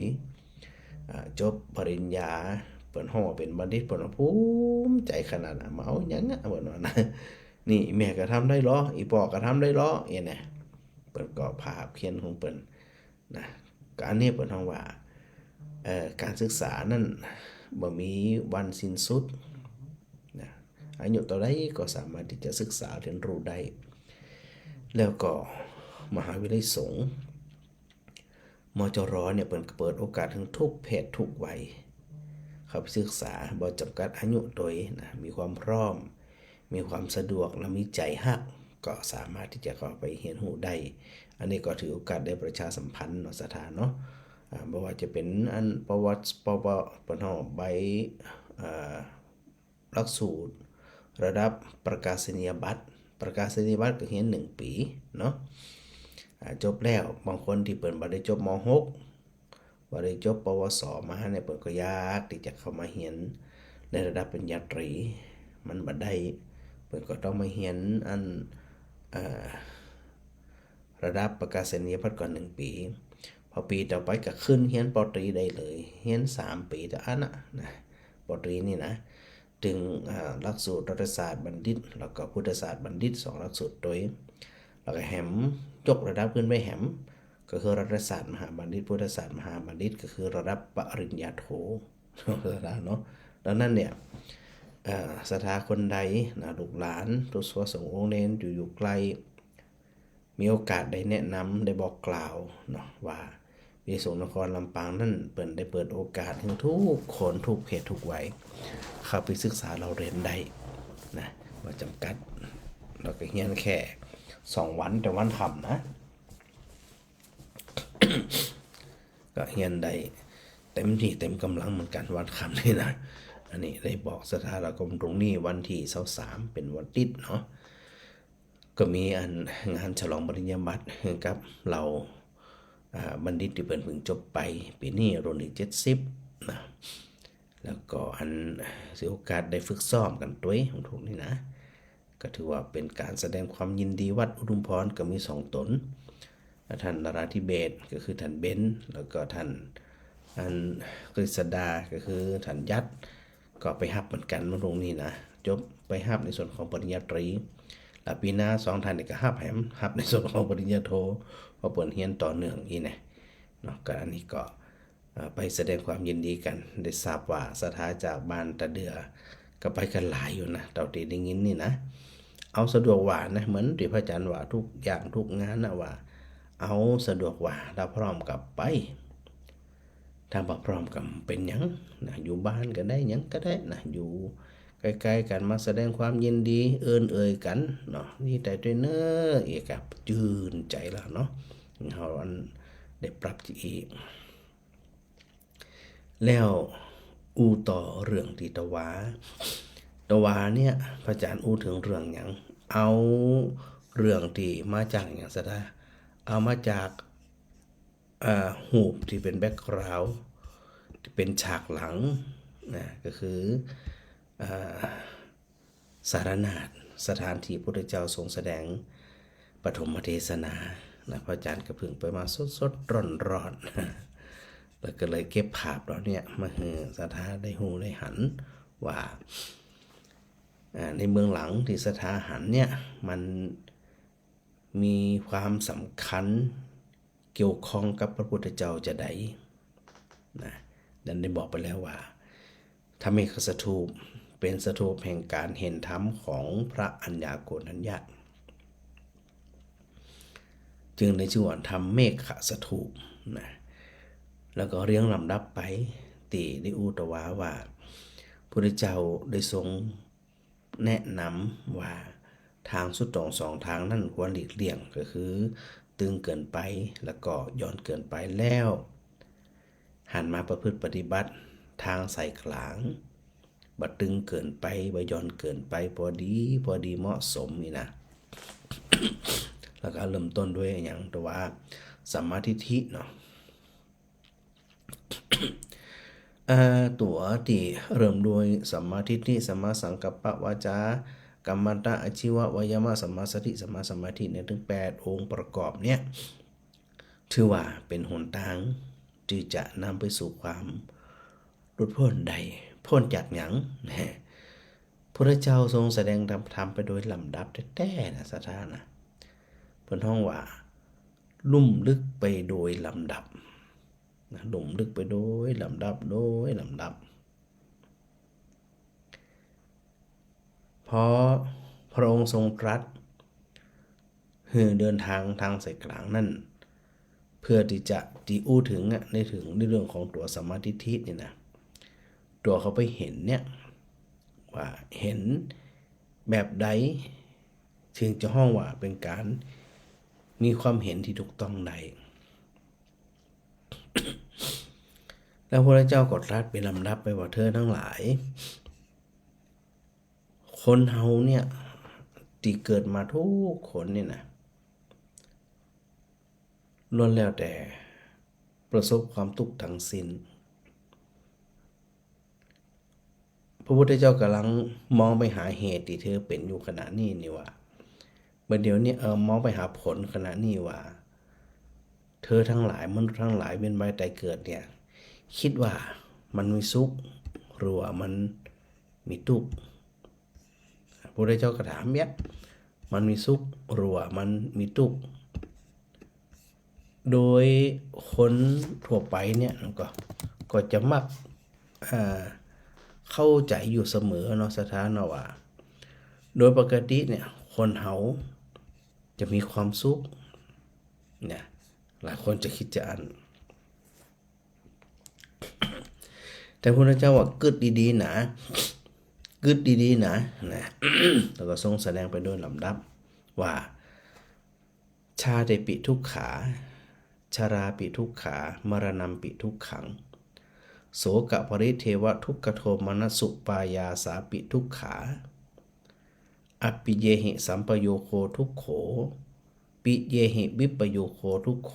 ອາ ຈົບປະລິນຍາ ເພິ່ນຮ້ອງວ່າເປັນບັນດິດ ເພິ່ນວ່າພູມໃຈຂະໜາດ ອາ ມາເອົາຫຍັງອະ ເພິ່ນວ່ານະ. ນີ້ແມ່ກໍທຳໄດ້ເລາະ ອີ່ພໍ່ກໍທຳໄດ້ເລາະ ອີ່ແນະ ເພິ່ນກໍພາບຂຽນຂອງເພິ່ນນະ. ກໍອັນນີ້ເພິ່ນຮ້ອງວ່າ ເອີ ການສຶກສານັ້ນບໍ່ມີວັນສິ້ນສຸດ ນະ ອາຍຸເທົ່າໃດກໍສາມາດທີ່ຈະສຶກສາຮຽນຮູ້ໄດ້. ແລ້ວກໍມະຫາວິທະຍາໄລສົງ ມຈຣ ເນຍ ເພິ່ນກໍເປີດໂອກາດໃຫ້ທຸກເພດທຸກໄວເຂົ້າໄປສຶກສາ ບໍ່ຈຳກັດອາຍຸໂຕເອງນະ ມີຄວາມພ້ອມ ມີຄວາມສະດວກ ແລະ ມີໃຈຮັກ ກໍສາມາດທີ່ຈະເຂົ້າໄປຮຽນຮູ້ໄດ້. ອັນນີ້ກໍຖືໂອກາດໄດ້ປະຊາສຳພັນເນາະ ສະຖານເນາະ ອາ ບໍ່ວ່າຈະເປັນອັນປະຫວັດ ປະຫວັດ ປະເນາະ ໃບ ເອີ ຫຼັກສູດ ລະດັບປະກາສະນີຍະບັດ. ປະກາສະນີຍະບັດກໍຮຽນໜຶ່ງປີເນາະ ອາ ຈົບແລ້ວ. ບາງຄົນທີ່ເພິ່ນບໍ່ໄດ້ຈົບ ມ.ຫົກ ບໍ່ໄດ້ຈົບ ປວສ ມານີ້ ເພິ່ນກໍຢາກທີ່ຈະເຂົ້າມາຮຽນໃນລະດັບປະລິນຍາຕີ ມັນບໍ່ໄດ້ ເພິ່ນກໍຕ້ອງມາຮຽນອັນ ເອີ ລະດັບປະກາສະນີຍະບັດກ່ອນໜຶ່ງປີ ພໍປີຕໍ່ໄປກໍຂຶ້ນຮຽນ ປ.ຕຣີ ໄດ້ເລີຍ ຮຽນສາມປີເທົ່ານັ້ນນະ ນະ ປ.ຕຣີ ນີ້ນະ ເຖິງ ອາ ຫຼັກສູດລັດຖະສາດບັນດິດ ແລ້ວກໍພຸດທະສາດບັນດິດ ສອງຫຼັກສູດໂດຍ ແລ້ວກໍແຮມ ຍົກລະດັບຂຶ້ນໄປແຮມ ກໍຄືລັດຖະສາດມະຫາບັນດິດ ພຸດທະສາດມະຫາບັນດິດ ກໍຄືລະດັບປະລິນຍາໂທເນາະ. ດັ່ງນັ້ນເນຍ ເອີ ສະທາຄົນໃດນະ ລູກຫຼານ ທຸກຊົ່ວສົງອົງເນນ ຢູ່ ຢູ່ໃກ້ ມີໂອກາດໄດ້ແນະນຳ ໄດ້ບອກກ່າວເນາະ ວ່າວິທະຍາສງນະຄອນລຳປາງນັ້ນ ເພິ່ນໄດ້ເປີດໂອກາດໃຫ້ທຸກຄົນ ທຸກເພດ ທຸກໄວ ເຂົ້າໄປສຶກສາເລົ່າຮຽນໄດ້ນະ ບໍ່ຈຳກັດ ແລ້ວກໍຮຽນແຄ່ສອງວັນ ແຕ່ວັນຄ່ຳນະ ກໍຮຽນໄດ້ເຕັມທີ່ເຕັມກຳລັງເໝືອນກັນ ວັນຄ່ຳນີ້ນະ. ອັນນີ້ໄດ້ບອກສະຖາລະຄົມຕົງນີ້ ວັນທີຊາວສາມ ເປັນວັນຕິດເນາະ ກໍມີອັນງານສະຫຼອງປະລິນຍາບັດໃຫ້ກັບເຫຼົ່າ ອາ ບັນດິດທີ່ເພິ່ນເພິ່ງຈົບໄປ ປີນີ້ລຸ້ນທີເຈັດສິບນະ ແລ້ວກໍອັນ ຖືໂອກາດໄດ້ຝຶກຊ້ອມກັນຕົວເອງ ຂອງທຸກນີ້ນະ ກໍຖືວ່າເປັນການສະແດງຄວາມຍິນດີ. ວັດອຸທຸມພອນກໍມີສອງຕົນ ທ່ານນະລາທິເບດ ກໍຄືທ່ານເບັນ ແລ້ວກໍທ່ານ ອັນ ກະລິດສະດາ ກໍຄືທ່ານຍັດ ກໍໄປຮັບເໝືອນກັນ ມາລົງນີ້ນະ ຈົບໄປຮັບໃນສ່ວນຂອງປະລິນຍາຕີ ແລ້ວປີໜ້າສອງທ່ານນີ້ກໍຮັບແຮມ ຮັບໃນສ່ວນຂອງປະລິນຍາໂທ ເພາະເພິ່ນຮຽນຕໍ່ເນື່ອງອີກນະເນາະ. ກໍອັນນີ້ກໍ ເອີ ໄປສະແດງຄວາມຍິນດີກັນ ໄດ້ຊາບວ່າສະຖາຈາກບ້ານຕາເດື່ອກໍໄປກັນຫຼາຍຢູ່ນະ ເທົ່າທີ່ໄດ້ຍິນນີ້ນະ. ເອົາສະດວກວ່ານະ ເໝືອນທີ່ພະອາຈານວ່າ ທຸກຢ່າງທຸກງານນະ ວ່າເອົາສະດວກວ່າ ຖ້າພ້ອມກໍໄປ ຖ້າບໍ່ພ້ອມກໍເປັນຫຍັງນະ ຢູ່ບ້ານກໍໄດ້ ຫຍັງກໍໄດ້ນະ ຢູ່ໃກ້ໆກັນ ມາສະແດງຄວາມຍິນດີ ເອີ້ນເອີຍກັນເນາະ ດີໃຈດ້ວຍເນີ ອີກກໍຈື່ນໃຈແລ້ວເນາະ ເຮົາອັນໄດ້ປັບອີກ. ແລ້ວອູ່ຕໍ່ເລື່ອງທີ່ຕະວາ ຕະວາເນຍ ພະອາຈານອູ່ເຖິງເລື່ອງຫຍັງ? ເອົາເລື່ອງທີ່ມາຈາກຫຍັງຊະດາ? ເອົາມາຈາກ ເອີ ຮູບທີ່ເປັນແບັກກຣາວ ທີ່ເປັນສາກຫຼັງນະ ກໍຄື ເອີ ສາລະນາດ ສະຖານທີ່ພຸດທະເຈົ້າຊົງສະແດງປະຖົມມະເທສະນານະ ພະອາຈານກໍເພິ່ງໄປມາສົດໆຮ້ອນໆ ແລ້ວກໍເລີຍເກັບພາບເຫຼົ່າເນີ້ຍມາໃຫ້ສະຖາໄດ້ຮູ້ໄດ້ຫັນວ່າ ອາ ໃນເບື້ອງຫຼັງທີ່ສະຖາຫັນເນີ້ຍ ມັນມີຄວາມສຳຄັນ ກ່ຽວຂ້ອງກັບພະພຸດທະເຈົ້າຈະໃດນະ ດັ່ງໄດ້ບອກໄປແລ້ວວ່າ ທຳເມກຂະສະຖູບ ເປັນສະຖູບແຫ່ງການເຫັນທຳຂອງພະອັນຍາໂກນທັນຍະ ຈຶ່ງໄດ້ຊື່ວ່າທຳເມກຂະສະຖູບນະ. ແລ້ວກໍລຽງລຳດັບໄປ ທີ່ໄດ້ອູ່ຕະວາວ່າ ພະພຸດທະເຈົ້າໄດ້ຊົງ ແນະນຳວ່າທາງສຸດໂຕ່ງສອງທາງນັ້ນຄວນຫຼີກລ່ຽງ ກໍຄືຕຶງເກີນໄປ ແລ້ວກໍຢ່ອນເກີນໄປ ແລ້ວຫັນມາປະພຶດປະຕິບັດທາງສາຍກາງ ບໍ່ຕຶງເກີນໄປ ບໍ່ຢ່ອນເກີນໄປ ພໍດີ ພໍດີເໝາະສົມນີ້ນະ. ແລ້ວກໍເລີ່ມຕົ້ນດ້ວຍຫຍັງ? ຕົວວ່າສຳມາທິດຖິເນາະ. ອາ ຕົວທີ່ເລີ່ມດ້ວຍສຳມາທິດຖິ ສຳມາສັງກັບປະ ວາຈາ ກຳມັນຕະ ອາຊີວະ ວາຍາມະ ສຳມາສະຕິ ສຳມາສະມາທິ ໃນເຖິງແປດອົງປະກອບເນີ້ຍ ຖືວ່າເປັນຫົນທາງທີ່ຈະນຳໄປສູ່ຄວາມຫຼຸດພົ້ນໄດ້. ພົ້ນຈາກຫຍັງ? ພຸດທະເຈົ້າຊົງສະແດງທຳ ທຳໄປໂດຍລຳດັບແທ້ໆນະ ສະຖານະ ເພິ່ນຮ້ອງວ່າ ລຸ່ມລຶກໄປໂດຍລຳດັບ. ນະ ລົງລຶກໄປໂດຍລຳດັບ ໂດຍລຳດັບ. ເພາະພະອົງຊົງຕລັດໃຫ້ເດີນທາງທາງສາຍກາງນັ້ນ ເພື່ອທີ່ຈະ ທີ່ອູ່ເຖິງອະ ໃນເຖິງໃນເລື່ອງຂອງຕົວສຳມາທິດຖິນີ້ນະ ຕົວເຂົາໄປເຫັນເນີ້ຍ ວ່າເຫັນແບບໃດ ເຖິງຈະຮ້ອງວ່າເປັນການມີຄວາມເຫັນທີ່ຖືກຕ້ອງໄດ້. ແລ້ວພະພຸດທະເຈົ້າກໍຕລັດເປັນລຳດັບໄປວ່າ ເທີທັງຫຼາຍ, ຄ ຄົນເຮົາເນ່ຍ ທີ່ເກີດມາທຸກຄົນນີ້ນະ ລ້ວນແລ້ວແຕ່ປະສົບຄວາມທຸກທັງສິ້ນ. ພະພຸດທະເຈົ້າກຳລັງມອງໄປຫາເຫດທີ່ເທີເປັນຢູ່ຂະນະນີ້ນີ້ວ່າ ບັດດຽວນີ້ ເອີ ມອງໄປຫາຜົນຂະນະນີ້ວ່າ ເທີທັງຫຼາຍ, ມະນຸດທັງຫຼາຍ ວຽນວ່າຍຕາຍເກີດເນ່ຍ ຄິດວ່າມັນມີສຸກ ຫຼືວ່າມັນມີທຸກ? ພະພຸດທະເຈົ້າກໍຖາມແບບ ມັນມີສຸກ ຫຼືວ່າມັນມີທຸກ? ໂດຍຄົນທົ່ວໄປເນ່ຍ ກໍ ກໍຈະມັກ ເຂົ້າໃຈຢູ່ສະເໝີເນາະ ສະຖານະວ່າ ໂດຍປົກກະຕິເນ່ຍ ຄົນເຮົາຈະມີຄວາມສຸກນະ ຫຼາຍຄົນຈະຄິດຈະອັນ ແຕ່ພະພຸດທະເຈົ້າວ່າ ກຶດດີໆນະ ກຶດດີໆນະ ນະ ແລ້ວກໍຊົງສະແດງໄປໂດຍລຳດັບວ່າ ຊາຕິປິທຸກຂາ ຊະລາປິທຸກຂາ ມະລະນຳປິທຸກຂັງ ໂສກະປະລິເທວະທຸກຂະໂທມະນັດສຸປາຍາສາປິທຸກຂາ ອັບປິເຍຫິສຳປະໂຍໂຄທຸກໂຂ ປິເຍຫິວິບປະໂຍໂຄທຸກໂຂ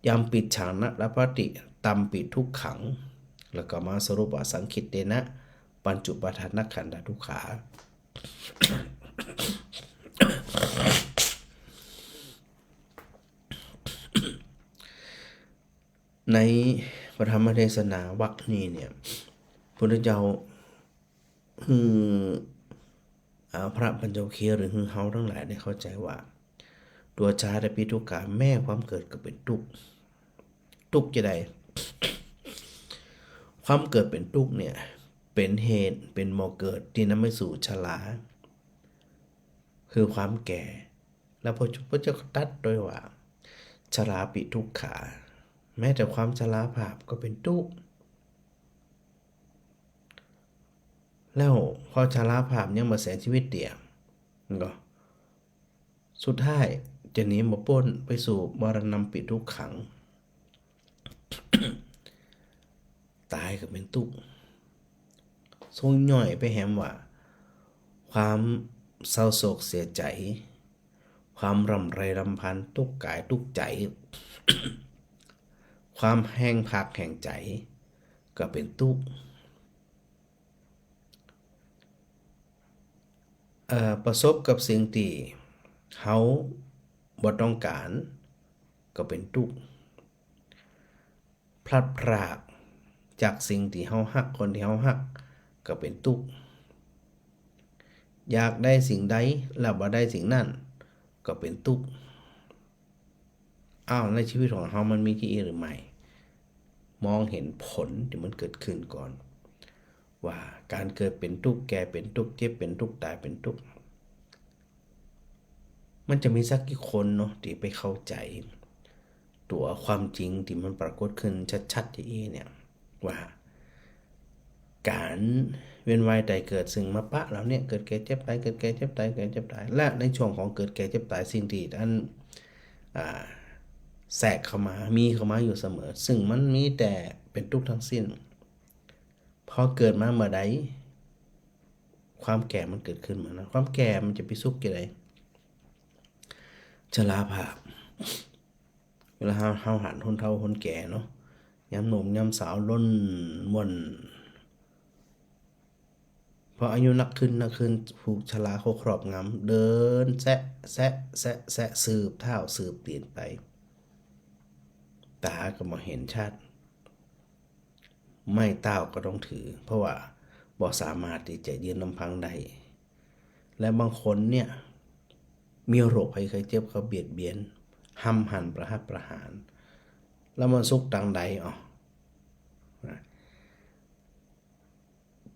ຍັມປິດສັງນະລະພັດຕິ ຕັມປິທຸກຂັງ ແລ້ວກໍມາສະຫຼຸບວ່າ ສັງຄິດເຕນະ ປັນຈຸປາທານະຂັນທະທຸກຂາ. ໃນພະທຳມະເທສະນາວັກນີ້ເນ່ຍ ພຸດທະເຈົ້າ ຄື ອາ ພະປັນຈະວັກຄີຍ ຫຼື ຄືເຮົາທັງຫຼາຍໄດ້ເຂົ້າໃຈວ່າ ຕົວຊາຕິປິທຸກຂາ ແມ້ຄວາມເກີດກໍເປັນທຸກ. ທຸກຈັ່ງໃດ? ຄວາມເກີດເປັນທຸກເນ່ຍ ເປັນເຫດ ເປັນບໍ່ເກີດ ທີ່ນຳໄປສູ່ຊະລາ ຄືຄວາມແກ່ ແລ້ວພະ ພະເຈົ້າກໍຕັດໂດຍວ່າ ຊະລາປິທຸກຂາ ແມ້ແຕ່ຄວາມຊະລາພາບກໍເປັນທຸກ. ແລ້ວພໍຊະລາພາບຍັງບໍ່ເສຍຊີວິດເດ ແມ່ນບໍ່? ສຸດທ້າຍຈະໜີບໍ່ພົ້ນໄປສູ່ມະລະນຳປິທຸກຂັງ ຕາຍກໍເປັນທຸກ. ຊົງຍ່ອຍໄປແຮມວ່າ ຄວາມເສົ້າໂສກເສຍໃຈ ຄວາມລຳໄລລຳພັນ ທຸກກາຍທຸກໃຈ ຄວາມແຫ້ງພາກແຫ້ງໃຈ ກໍເປັນທຸກ. ເອີ ປະສົບກັບສິ່ງທີ່ເຮົາບໍ່ຕ້ອງການ ກໍເປັນທຸກ. ພລັດພຣາກຈາກສິ່ງທີ່ເຮົາຮັກ, ຄົນທີ່ເຮົາຮັກ ກໍເປັນທຸກ. ຢາກໄດ້ສິ່ງໃດ ແລ້ວບໍ່ໄດ້ສິ່ງນັ້ນ ກໍເປັນທຸກ. ອ້າວ ໃນຊີວິດຂອງເຮົາມັນມີທີ່ອີ່ຫຼືໄໝ? ມອງເຫັນຜົນທີ່ມັນເກີດຂຶ້ນກ່ອນ ວ່າການເກີດເປັນທຸກ, ແກ່ເປັນທຸກ, ເຈັບເປັນທຸກ, ຕາຍເປັນທຸກ. ມັນຈະມີສັກກີ່ຄົນເນາະ ທີ່ໄປເຂົ້າໃຈຕົວຄວາມຈິງທີ່ມັນປາກົດຂຶ້ນຊັດໆ ທີ່ອີ່ເນ່ຍ ວ່າການວຽນວ່າຍຕາຍເກີດ ຊຶ່ງມາປະເຫຼົ່ານີ້ ເກີດແກ່ເຈັບຕາຍ ເກີດແກ່ເຈັບຕາຍ ເກີດເຈັບຕາຍ ແລະ ໃນຊ່ວງຂອງເກີດແກ່ເຈັບຕາຍ ສິ່ງທີ່ອັນ ອ່າ ແຊກເຂົ້າມາ ມີເຂົ້າມາຢູ່ສະເໝີ ຊຶ່ງມັນມີແຕ່ເປັນທຸກທັງສິ້ນ. ພໍເກີດມາເມື່ອໃດ ຄວາມແກ່ມັນເກີດຂຶ້ນມານະ ຄວາມແກ່ມັນຈະໄປສຸກຢູ່ໃດ? ຊະລາພາບ. ເວລາເຮົາ ເຮົາຫັນຄົນເຖົ້າຄົນແກ່ເນາະ ຍາມໜຸ່ມຍາມສາວລົ້ນມ່ວນ ພໍອາຍຸໜັກຂຶ້ນ ໜັກຂຶ້ນ ຜູ້ຊະລາກໍຄອບງຳ ເດີນແຊະ ແຊະ ແຊະ ແຊະ ສືບເທົ້າສືບຕີນໄປ ຕາກໍບໍ່ເຫັນຊັດ ໄມ້ເຕົ້າກໍຕ້ອງຖື ເພາະວ່າບໍ່ສາມາດທີ່ຈະຢືນລຳພັງໄດ້ ແລະ ບາງຄົນເນ່ຍ ມີໂລກໄພໄຂ້ເຈັບເຂົາບຽດບຽນ ຫ້ຳຫັນ ປະຫັດປະຫານ ແລ້ວມັນສຸກທາງໃດ? ເອົາ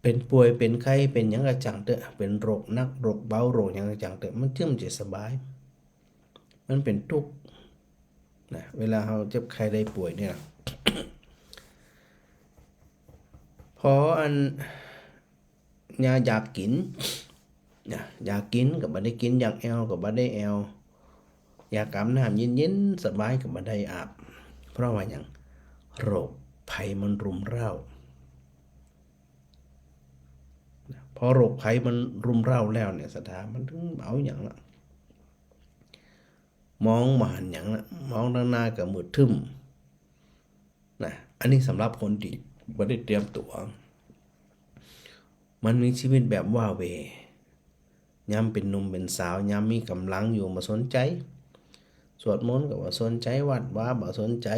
ເປັນປ່ວຍເປັນໄຂ້ເປັນຫຍັງກໍຊ່າງເຕີ ເປັນໂລກໜັກໂລກເບົາໂລກຫຍັງກໍຊ່າງເຕີ ມັນຈຶ່ງຈະສະບາຍ? ມັນເປັນທຸກນະ ເວລາເຮົາເຈັບໄຂ້ໄດ້ປ່ວຍນີ້ນະ ພໍອັນ ຍາຢາກກິນ ນະ ຢາກກິນກໍບໍ່ໄດ້ກິນ ຢາກແອວກໍບໍ່ໄດ້ແອວ ຢາກອາບນ້ຳເຢັນໆ ສະບາຍກໍບໍ່ໄດ້ອາບ ເພາະວ່າຫຍັງ? ໂລກໄພມັນລຸມເຮ້າ ນະ ພໍໂລກໄພມັນລຸມເຣົາແລ້ວນີ້ ສັດທາ ມັນເອົາຫຍັງລະ? ມອງບໍ່ຫັນຫຍັງລະ, ມອງທາງໜ້າກໍມືດທຶ້ມນະ. ອັນນີ້ສຳລັບຄົນທີ່ບໍ່ໄດ້ຕຽມຕົວ, ມັນມີຊີວິດແບບວ້າເຫວ. ຍາມເປັນໜຸ່ມເປັນສາວ, ຍາມມີກຳລັງຢູ່, ບໍ່ສົນໃຈ. ສວດມົນກໍບໍ່ສົນໃຈ, ວັດວາບໍ່ສົນໃຈ,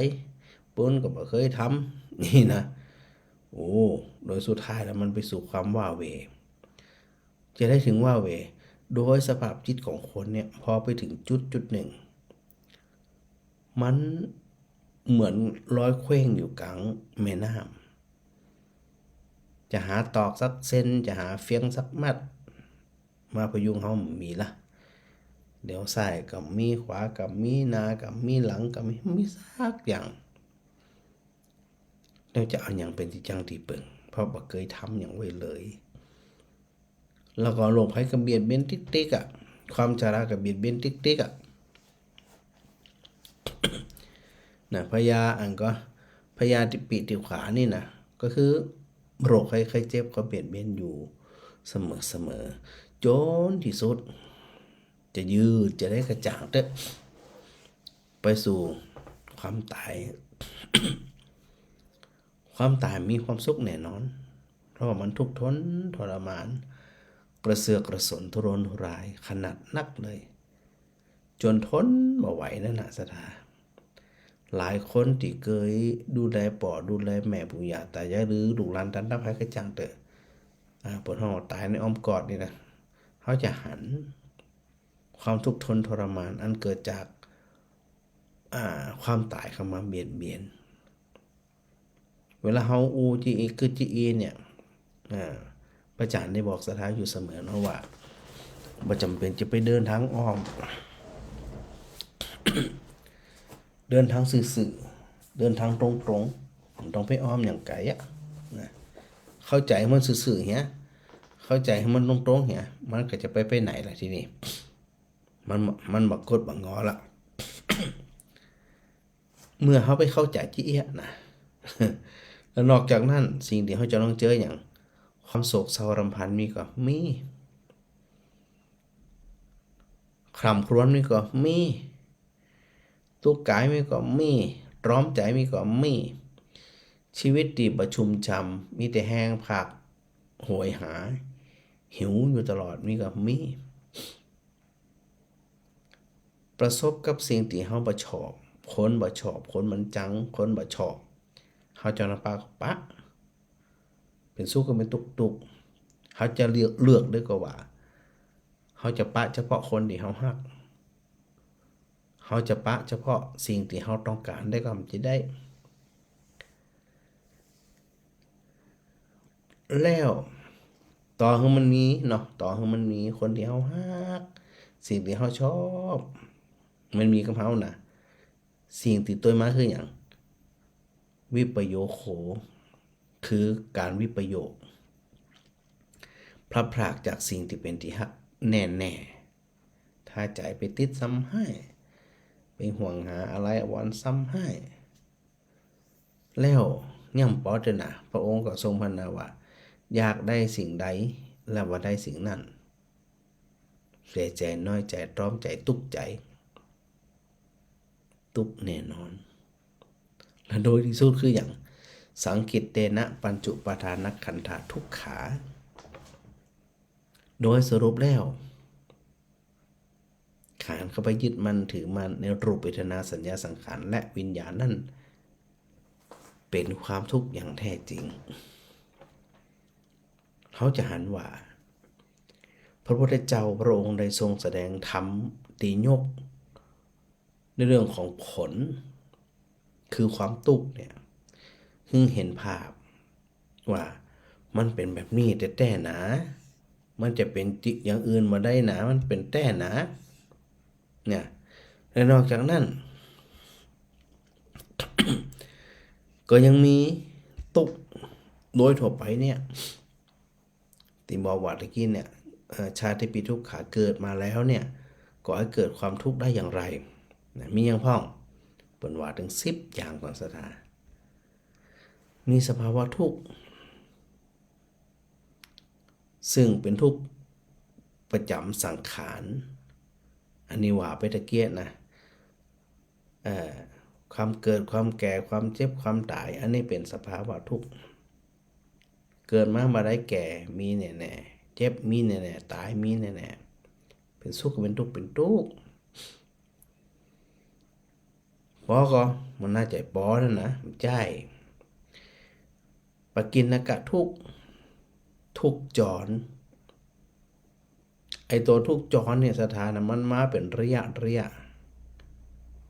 ບຸນກໍບໍ່ເຄີຍທຳ, ນີ້ນະ. ໂອ້ ໂດຍສຸດທ້າຍແລ້ວມັນໄປສູ່ຄວາມວ້າເຫວ. ຈະໄດ້ເຖິງວ່າເວ ໂດຍສະພາບຈິດຂອງຄົນເນີ້ຍ ພໍໄປເຖິງຈຸດຈຸດໜຶ່ງ ມັນເໝືອນລອຍເຂວ້ງຢູ່ກາງແມ່ນ້ຳ, ຈະຫາຕອກສັກເສັ້ນ, ຈະຫາຟຽງສັກມັດມາພະຍຸງເຮົາບໍ່ມີລະ. ດຽວຊ້າຍກໍມີ, ຂວາກໍມີ, ໜ້າກໍມີ, ຫຼັງກໍມີ, ບໍ່ມີສັກຢ່າງ. ແລ້ວຈະເອົາຫຍັງເປັນທີ່ຈັ່ງທີ່ເປີງ? ເພາະບໍ່ເຄີຍທຳຫຍັງໄວ້ເລີຍ. ແລ້ວກໍໂລກໄພກໍບຽດບຽນຕິກໆອະ, ຄວາມຊະລາກໍບຽດບຽນຕິກໆອະ ນະ. ພະຍາອັນກໍ ພະຍາທິປິຕິຂານີ້ນະ ກໍຄືໂລກໄພໄຂ້ເຈັບກໍບຽດບຽນຢູ່ສະເໝີໆ ຈົນທີ່ສຸດຈະຍືດຈະໄດ້ກະຈ່າງເຕີບ ໄປສູ່ຄວາມຕາຍ. ຄວາມຕາຍມີຄວາມສຸກແນ່ນອນ, ເພາະວ່າມັນທຸກທົນທໍລະມານ, ກະເຊືອກກະສົນ, ທຸລົນທຸລາຍຂະໜາດໜັກເລີຍ, ຈົນທົນບໍ່ໄຫວນັ້ນນະ ສັດທາ. ຫຼາຍຄົນທີ່ເຄີຍດູແລພໍ່ດູແລແມ່, ປູ່ຍ່າຕາຍາຍ ຫຼື ລູກຫຼານຕາຍໄພກະຈ່າງເຕີບ, ອາ ເພິ່ນເຮົາຕາຍໃນອ້ອມກອດນີ້ນະ, ເຮົາຈະຫັນຄວາມທຸກທົນທໍລະມານອັນເກີດຈາກ ອາ ຄວາມຕາຍເຂົ້າມາບຽດບຽນ. ເວລາເຮົາອູ້ຈີອີ ກຶດຈີອີເນີ້ຍ ອາ ພະອາຈານໄດ້ບອກສັດທາຢູ່ສະເໝີເນາະວ່າ ບໍ່ຈຳເປັນຈະໄປເດີນທາງອ້ອມ, ເດີນທາງຊື່ໆ, ເດີນທາງຕົງໆ, ບໍ່ຕ້ອງໄປອ້ອມຫຍັງໄກອະນະ. ເຂົ້າໃຈໃຫ້ມັນຊື່ໆເຮຍ, ເຂົ້າໃຈໃຫ້ມັນຕົງໆເຮຍ, ມັນກໍຈະໄປ ໄປໄຫນລະທີນີ້? ມັນ ມັນບໍ່ກົດບໍ່ງໍລະ. ເມື່ອເຮົາໄປເຂົ້າໃຈຈີເອຍນະ ແລ້ວນອກຈາກນັ້ນ ສິ່ງທີ່ເຮົາຈະຕ້ອງເຈີຫຍັງ? ຄວາມໂສກເສົ້າລຳພັນມີກໍມີ, ຄຳຄວນມີກໍມີ, ທຸກກາຍມີກໍມີ, ຕອມໃຈມີກໍມີ. ຊີວິດທີ່ບໍ່ຊຸ່ມຊ່ຳ ມີແຕ່ແຮງພັກ, ໂຫຍຫາ, ຫິວຢູ່ຕະຫຼອດ ມີກໍມີ. ປະສົບກັບສິ່ງທີ່ເຮົາບໍ່ຊອບ, ຄົນບໍ່ຊອບ, ຄົນມັນຈັງ, ຄົນບໍ່ຊອບ, ເຮົາຈະນຳປາກະປະ, ເປັນສຸກກໍເປັນທຸກ, ເຮົາຈະເລືອກ, ເລືອກໄດ້ກໍວ່າ ເຮົາຈະປະສະເພາະຄົນທີ່ເຮົາຮັກ, ເຮົາຈະປະສະເພາະສິ່ງທີ່ເຮົາຕ້ອງການໄດ້ກໍມັນຈະໄດ້. ແລ້ວຕໍ່ໃຫ້ມັນມີເນາະ, ຕໍ່ໃຫ້ມັນມີຄົນທີ່ເຮົາຮັກ, ສິ່ງທີ່ເຮົາຊອບ, ມັນມີກັບເຮົານະ, ສິ່ງຕິດຕົວມາຄືຫຍັງ? ວິປະໂຍໂຄ, ຄືການວິປະໂຍກ, ພລັດພຣາກຈາກສິ່ງທີ່ເປັນທີ່ຮັກແນ່ໆ. ຖ້າໃຈໄປຕິດຊ້ຳຮ້າຍ, ໄປຫ່ວງຫາອາໄລອາວອນຊ້ຳຮ້າຍ, ແລ້ວຍ່ຳປອດເດີນະ, ພະອົງກໍຊົງພັນນາວ່າ ຢາກໄດ້ສິ່ງໃດ ແລ້ວບໍ່ໄດ້ສິ່ງນັ້ນ, ເສຍໃຈ, ນ້ອຍໃຈ, ຕອມໃຈ, ທຸກໃຈ, ທຸກແນ່ນອນ. ແລະ ໂດຍທີ່ສຸດຄືຫຍັງ? ສັງກິດເຕນະ ປັນຈຸປາທານະຂັນທາທຸກຂາ. ໂດຍສະຫຼຸບແລ້ວ ການເຂົ້າໄປຍຶດໝັ້ນຖືໝັ້ນໃນຮູບເວທະນາສັນຍາສັງຂານ ແລະ ວິນຍານນັ້ນ ເປັນຄວາມທຸກຢ່າງແທ້ຈິງ. ເຮົາຈະຫັນວ່າ ພະພຸດທະເຈົ້າພະອົງໄດ້ຊົງສະແດງທຳຕີຍົກໃນເລື່ອງຂອງຜົນ ຄືຄວາມທຸກເນີ້ຍ ເຮັດໃຫ້ເຫັນພາບວ່າມັນເປັນແບບນີ້ແທ້ໆນາ, ມັນຈະເປັນຈິ ຢ່າງອື່ນບໍ່ໄດ້ນາ, ມັນເປັນແທ້ນາ ນະ. ແລະ ນອກຈາກນັ້ນ ກໍຍັງມີທຸກໂດຍທົ່ວໄປເນີ້ຍ ທີ່ບອກວ່າຕະກີ້ເນີ້ຍ ເອີ ຊາຕິປິທຸກຂະ ເກີດມາແລ້ວເນີ້ຍ ກໍໃຫ້ເກີດຄວາມທຸກໄດ້ຢ່າງໃດນະ? ມີຫຍັງພ້ອງ? ເພິ່ນວ່າເຖິງສິບຢ່າງ ທ່ານສາດສະດາ. ມີສະພາວະທຸກ, ຊຶ່ງເປັນທຸກປະຈຳສັງຂານ. ອັນນີ້ວ່າໄປຕະເກຍນະ ເອີ ຄວາມເກີດ ຄວາມແກ່ ຄວາມເຈັບ ຄວາມຕາຍ ອັນນີ້ເປັນສະພາວະທຸກ. ເກີດມາບໍ່ໄດ້ແກ່ມີແນ່ໆ ເຈັບມີແນ່ໆ ຕາຍມີແນ່ໆ ເປັນສຸກກໍເປັນທຸກ ເປັນທຸກ. ປໍກໍມັນໜ້າຈະປໍນັ້ນນະ ໃຈ ປະກິນນະກະທຸກ ທຸກຈອນ. ໄອ້ຕົວທຸກຈອນນີ້ ສະຖານະ ມັນມາເປັນໄລຍະໄລຍະ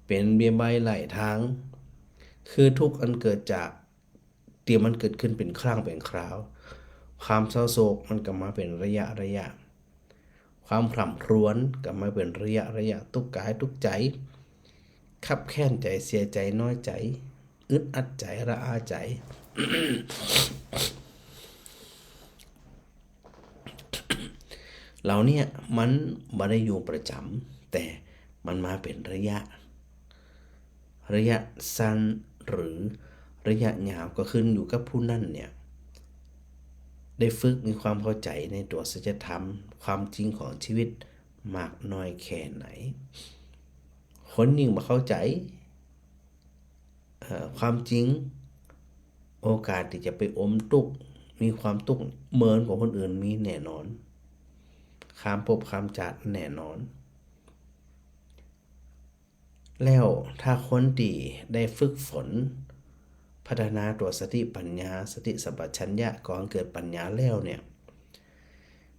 ເປັນເບຍໄບໄຫຼທາງ ຄືທຸກອັນເກີດຈາກ ທີ່ມັນເກີດຂຶ້ນເປັນຄັ້ງເປັນຄາວ. ຄວາມເສົ້າໂສກມັນກໍມາເປັນໄລຍະໄລຍະ ຄວາມຄລ່ຳຄລວນກໍມາເປັນໄລຍະໄລຍະ ທຸກກາຍທຸກໃຈ ຄັບແຄ້ນໃຈ ເສຍໃຈ ນ້ອຍໃຈ ອຶດອັດໃຈ ລະອາໃຈ ເຫຼົ່າເນີ້ຍມັນບໍ່ໄດ້ຢູ່ປະຈຳ ແຕ່ມັນມາເປັນໄລຍະ ໄລຍະສັ້ນ ຫຼື ໄລຍະຍາວ ກໍຂຶ້ນຢູ່ກັບຜູ້ນັ້ນເນີ້ຍ ໄດ້ຝຶກມີຄວາມເຂົ້າໃຈໃນຕົວສັດຈະທຳ ຄວາມຈິງຂອງຊີວິດ ມາກນ້ອຍແຄ່ໃດ. ຄົນຍິ່ງບໍ່ເຂົ້າໃຈ ເອີ ຄວາມຈິງ ໂອກາດທີ່ຈະໄປອົມທຸກ ມີຄວາມທຸກເໝິນກວ່າຄົນອື່ນມີແນ່ນອນ ຂ້າມພົບຂ້າມຈາດແນ່ນອນ. ແລ້ວຖ້າຄົນທີ່ໄດ້ຝຶກຝົນ ພັດທະນາຕົວສະຕິປັນຍາ ສະຕິສຳປະຊັນຍະ ກໍໃຫ້ເກີດປັນຍາແລ້ວເນີ້ຍ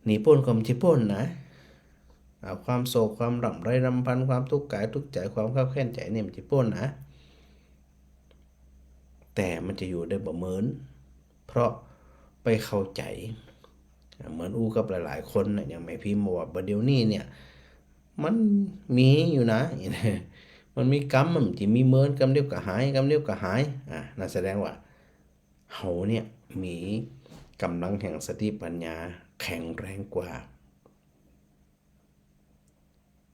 ໜີພົ້ນກໍມັນຊິພົ້ນນະ ອາ ຄວາມໂສກ ຄວາມລຳໄລລຳພັນ ຄວາມທຸກກາຍທຸກໃຈ ຄວາມຄັບແຄ້ນໃຈນີ້ມັນຊິພົ້ນນະ. ແຕ່ມັນຈະຢູ່ໄດ້ບໍ່ເໝິນ ເພາະໄປເຂົ້າໃຈ ເໝືອນອູກັບຫຼາຍໆຄົນນະ ຢ່າງແມ່ພິມບອກວ່າ ບັດດຽວນີ້ເນີ້ຍ ມັນມີຢູ່ນະ ມັນມີກຳ ມັນຈະມີເໝິນ ກຳດຽວກໍຫາຍ ກຳດຽວກໍຫາຍ ອາ ນັ້ນສະແດງວ່າເຮົາເນີ້ຍມີກຳລັງແຫ່ງສະຕິປັນຍາແຂງແຮງກວ່າ.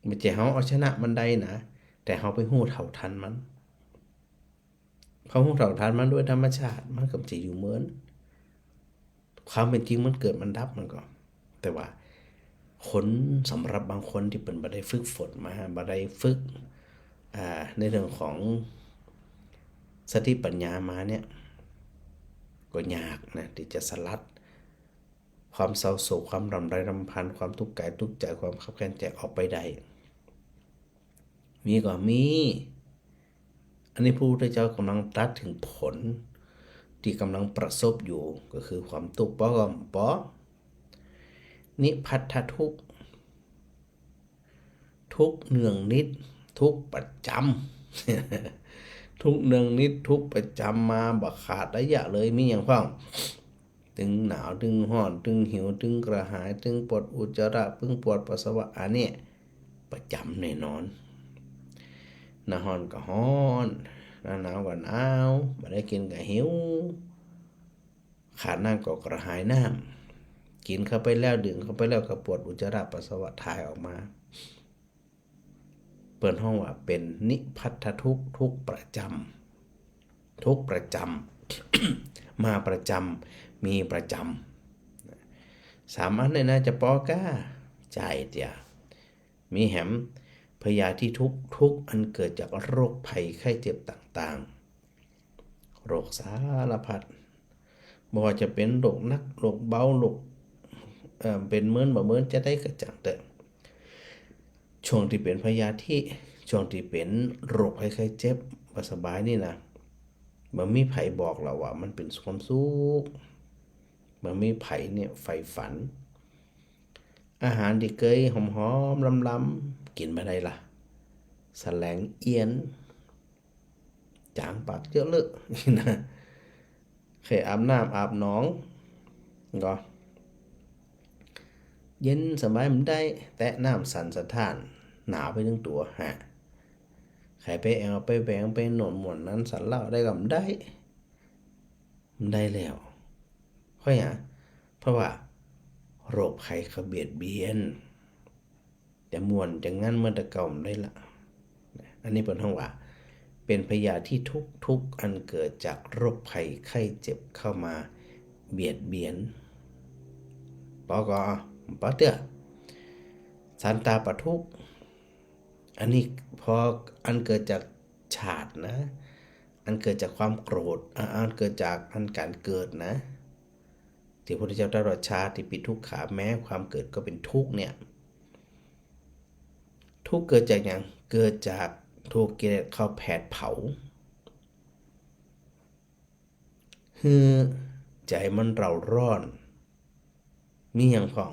ບໍ່ໃຊ່ເຮົາເອົາຊະນະມັນໄດ້ນະ ແຕ່ເຮົາໄປຮູ້ເທົ່າທັນມັນ. ເຮົາຮູ້ເທົ່າທັນມັນໂດຍທຳມະຊາດ ມັນກໍຈະຢູ່ເໝິນ. ຄວາມເປັນຈິງມັນເກີດມັນດັບມັນກໍ ແຕ່ວ່າຄົນ ສຳລັບບາງຄົນທີ່ເພິ່ນບໍ່ໄດ້ຝຶກຝົນມາ ບໍ່ໄດ້ຝຶກ ອາ ໃນເລື່ອງຂອງສະຕິປັນຍາມາເນີ້ຍ ກໍຍາກນະທີ່ຈະສະຫຼັດ ຄວາມເສົ້າໂສກ ຄວາມລຳໄລລຳພັນ ຄວາມທຸກກາຍທຸກໃຈ ຄວາມຄັບແຄ້ນໃຈອອກໄປໄດ້. ມີກໍມີ ອັນນີ້ພະພຸດທະເຈົ້າກຳລັງຕັດເຖິງຜົນທີ່ກຳລັງປະສົບຢູ່ ກໍຄືຄວາມທຸກ ປະກອບ ປະ ນິພັດທະທຸກ ທຸກເນື່ອງນິດ ທຸກປະຈຳ ທຸກເນື່ອງນິດ ທຸກປະຈຳມາບໍ່ຂາດໄລຍະເລີຍ. ມີຫຍັງພ້ອມ? ຕຶງໜາວ ຕຶງຮ້ອນ ຕຶງຫິວ ຕຶງກະຫາຍ ຕຶງປວດອຸດຈະຣະ ຕຶງປວດປັດສະວະ ອັນນີ້ປະຈຳແນ່ນອນ. ໜ້າຮ້ອນກໍຮ້ອນ ໜ້າໜາວກໍໜາວ ບໍ່ໄດ້ກິນກໍຫິວ ຂາດນ້ຳກໍກະຫາຍນ້ຳ ກິນເຂົ້າໄປແລ້ວ ດື່ມເຂົ້າໄປແລ້ວກໍປວດອຸດຈະຣະປັດສະວະຖ່າຍອອກມາ. ເພິ່ນຮ້ອງວ່າເປັນນິພັດທະທຸກ ທຸກປະຈຳ ທຸກປະຈຳ ມາປະຈຳ ມີປະຈຳ. ສາມອັນນີ້ນະຈະປໍກາ ຈ່າຍເຕຍ ມີແຫມ ພະຍາທິທຸກ ທຸກອັນເກີດຈາກໂລກໄພໄຂ້ເຈັບຕ່າງໆ ໂລກສາລະພັດ ບໍ່ວ່າຈະເປັນໂລກໜັກ ໂລກເບົາ ໂລກ ເອີ ເປັນເມີນບໍ່ເມີນ ຈະໃດກໍຈັ່ງເຕີ ຊ່ວງທີ່ເປັນພະຍາທິ ຊ່ວງທີ່ເປັນໂລກໄພໄຂ້ເຈັບບໍ່ສະບາຍນີ້ນະ ບໍ່ມີໃຜບອກລະວ່າມັນເປັນຄວາມສຸກ ບໍ່ມີໃຜນີ້ໃຝ່ຝັນ. ອາຫານທີ່ເຄີຍຫອມໆລຳໆ ກິນບໍ່ໄດ້ລະ ສະແຫຼງອຽນ ຈາງປາກເຈີເລີະ ນີ້ນະ ເຄີຍອາບນ້ຳອາບໜອງກໍ ເຢັນສະບາຍມັນໄດ້ ແຕະນ້ຳສັ່ນສະທ້ານ ໜາວໄປທັງຕົວ ຫາ ໃຜໄປແອວໄປແຫວງໄປໂນ່ນມ່ວນນັ້ນສັນລາວໄດ້ກໍມັນໄດ້ ມັນໄດ້ແລ້ວ ເພາະຫຍັງ? ເພາະວ່າໂລກໄພເຂົາບຽດບຽນ ຈະມ່ວນຈະງັນເໝືອນແຕ່ເກົ່າບໍ່ໄດ້ລະ. ອັນນີ້ເພິ່ນຮ້ອງວ່າ ເປັນພະຍາທິທຸກ ທຸກອັນເກີດຈາກໂລກໄພໄຂ້ເຈັບເຂົ້າມາບຽດບຽນ. ບໍ່ກໍບໍ່ເທື່ອ. ສັນຕາປະທຸກ ອັນນີ້ພໍອັນເກີດຈາກ ຊາດນະ ອັນເກີດຈາກຄວາມໂກດ ອາ ອັນເກີດຈາກອັນການເກີດນະ ທີ່ພະພຸດທະເຈົ້າຕະລັດວ່າ ຊາຕິປິທຸກຂາ ແມ້ຄວາມເກີດກໍເປັນທຸກເນຍ ທຸກເກີດຈາກຫຍັງ? ເກີດຈາກຖືກກິເລດເຂົາແຜດເຜົາ ໃຫ້ໃຈມັນເຣົາຮ້ອນ ມີຫຍັງພ້ອງ?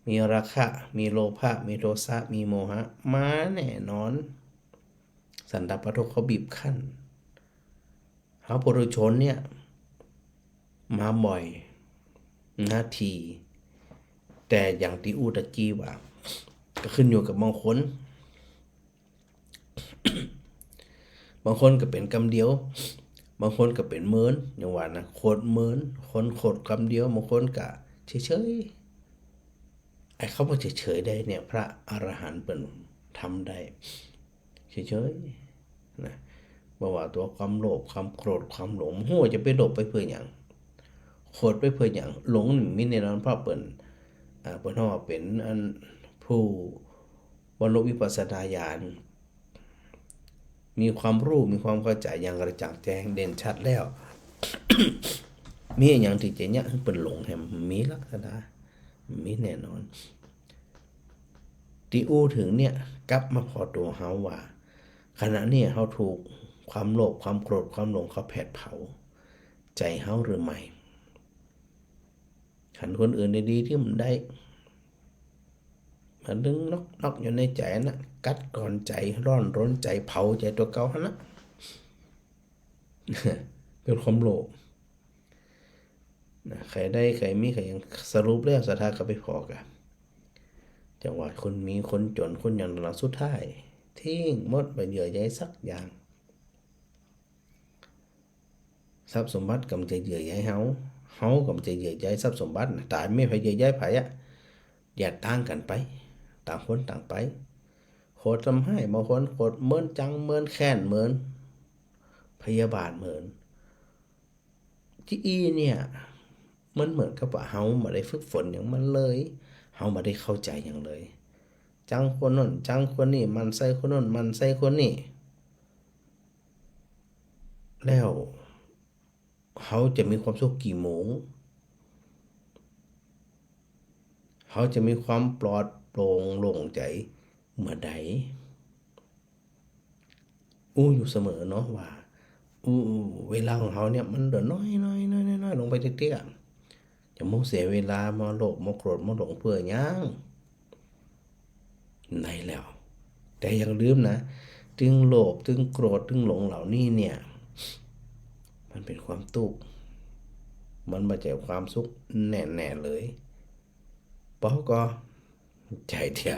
ມີລາຄະ ມີໂລພະ ມີໂທສະ ມີໂມຫະ ມາແນ່ນອນ. ສັນຕາປະທຸກເຂົາບີບຄັ້ນ ເຮົາປຸຖຸຊົນເນຍ ມາບ່ອຍ ມາຖີ່ ແຕ່ຢ່າງທີ່ອູ່ຕະກີ້ວ່າ ກໍຂຶ້ນຢູ່ກັບບາງຄົນ ບາງຄົນກໍເປັນກຳດຽວ ບາງຄົນກໍເປັນເມີນ ຢ່າງວ່ານະ ໂຄດເມີນ ຄົນໂຄດກຳດຽວ ບາງຄົນກໍເສີຍໆ. ໄອ້ຄຳວ່າເສີຍໆໄດ້ເນຍ ພະອະລະຫັນເພິ່ນທຳໄດ້ເສີຍໆນະ. ບໍ່ວ່າຕົວຄວາມໂລບ ຄວາມໂກດ ຄວາມຫຼົງ ບໍ່ຮູ້ວ່າຈະໄປໂລບໄປເພື່ອຫຍັງ ໂກດໄປເພື່ອຫຍັງ ຫຼົງນີ້ມີແນ່ນອນ ເພາະເພິ່ນ ເພິ່ນເຮົາເປັນອັນຜູ້ ບັນລຸວິປັດສະນາຍານ ມີຄວາມຮູ້ ມີຄວາມເຂົ້າໃຈຢ່າງກະຈ່າງແຈ້ງເດັ່ນຊັດແລ້ວ ມີຫຍັງທີ່ຈະຍາກໃຫ້ເພິ່ນຫຼົງແຮມ? ມີລະ ສະດາ ມີແນ່ນອນ. ທີ່ອູ່ເຖິງເນຍ ກັບມາພໍຕົວເຮົາວ່າ ຂະນະນີ້ເຮົາຖືກຄວາມໂລບ ຄວາມໂກດ ຄວາມຫຼົງເຂົາແຜດເຜົາໃຈເຮົາຫຼືໄໝ? ຄັນຄົນອື່ນໄດ້ດີ ຖືມັນໄດ້ ມັນດຶງນອກໆຢູ່ໃນໃຈນະ ກັດກ່ອນໃຈ ຮ້ອນລົນໃຈ ເຜົາໃຈຕົວເກົ່າຫັ້ນນະ ເປັນຄວາມໂລບນະ ໃຜໄດ້ໃຜມີໃຜຫຍັງ ສະຫຼຸບແລ້ວສະຖານະກໍໄປພໍ້ກັນ ຈັ່ງວ່າຄົນມີ ຄົນຈົນ ຄົນຫຍັງນັ້ນ ສຸດທ້າຍ ເຖິງໝົດ ບໍ່ເຫຍື່ອໃຍສັກຢ່າງ. ຊັບສົມບັດກໍບໍ່ຈະເຫຍື່ອໃຍເຮົາ ເຮົາກໍບໍ່ຈະເຫຍື່ອໃຍຊັບສົມບັດນະ ຕາຍມີໃຜເຫຍື່ອໃຍໃຜອະ? ແຍກທາງກັນໄປ ຕ່າງຄົນຕ່າງໄປ ໂຄດທຳຮ້າຍ ບາງຄົນໂຄດເມີນຈັງ ເມີນແຄ້ນ ເມີນພະຍາບາດ ເມີນ ຈີອີເນຍ ມັນເໝືອນກັບວ່າເຮົາບໍ່ໄດ້ຝຶກຝົນຫຍັງມາເລີຍ ເຮົາບໍ່ໄດ້ເຂົ້າໃຈຫຍັງເລີຍ ຈັງຄົນນັ້ນ ຈັງຄົນນີ້ ໝັ່ນໃສ່ຄົນນັ້ນ ໝັ່ນໃສ່ຄົນນີ້ ແລ້ວເຮົາຈະມີຄວາມສຸກກີ່ໂມງ? ເຮົາຈະມີຄວາມປອດໂປ່ງໂລ່ງໃຈເມື່ອໃດ? ອູ່ຢູ່ສະເໝີເນາະວ່າ ອູ່ ເວລາຂອງເຮົາເນຍ ມັນເຫຼືອນ້ອຍໆໆໆ ລົງໄປເລື້ອຍໆ ຈະມາເສຍເວລາ ມາໂລບ ມາໂກດ ມາຫຼົງເພື່ອຫຍັງ? ໄດ້ແລ້ວ ແຕ່ຢ່າລືມນະ ຕຶງໂລບ ຕຶງໂກດ ຕຶງຫຼົງເຫຼົ່ານີ້ເນຍ ມັນເປັນຄວາມທຸກ ມັນບໍ່ໃຈຄວາມສຸກແນ່ໆເລີຍ. ເພາະກໍໃຈເທື່ອ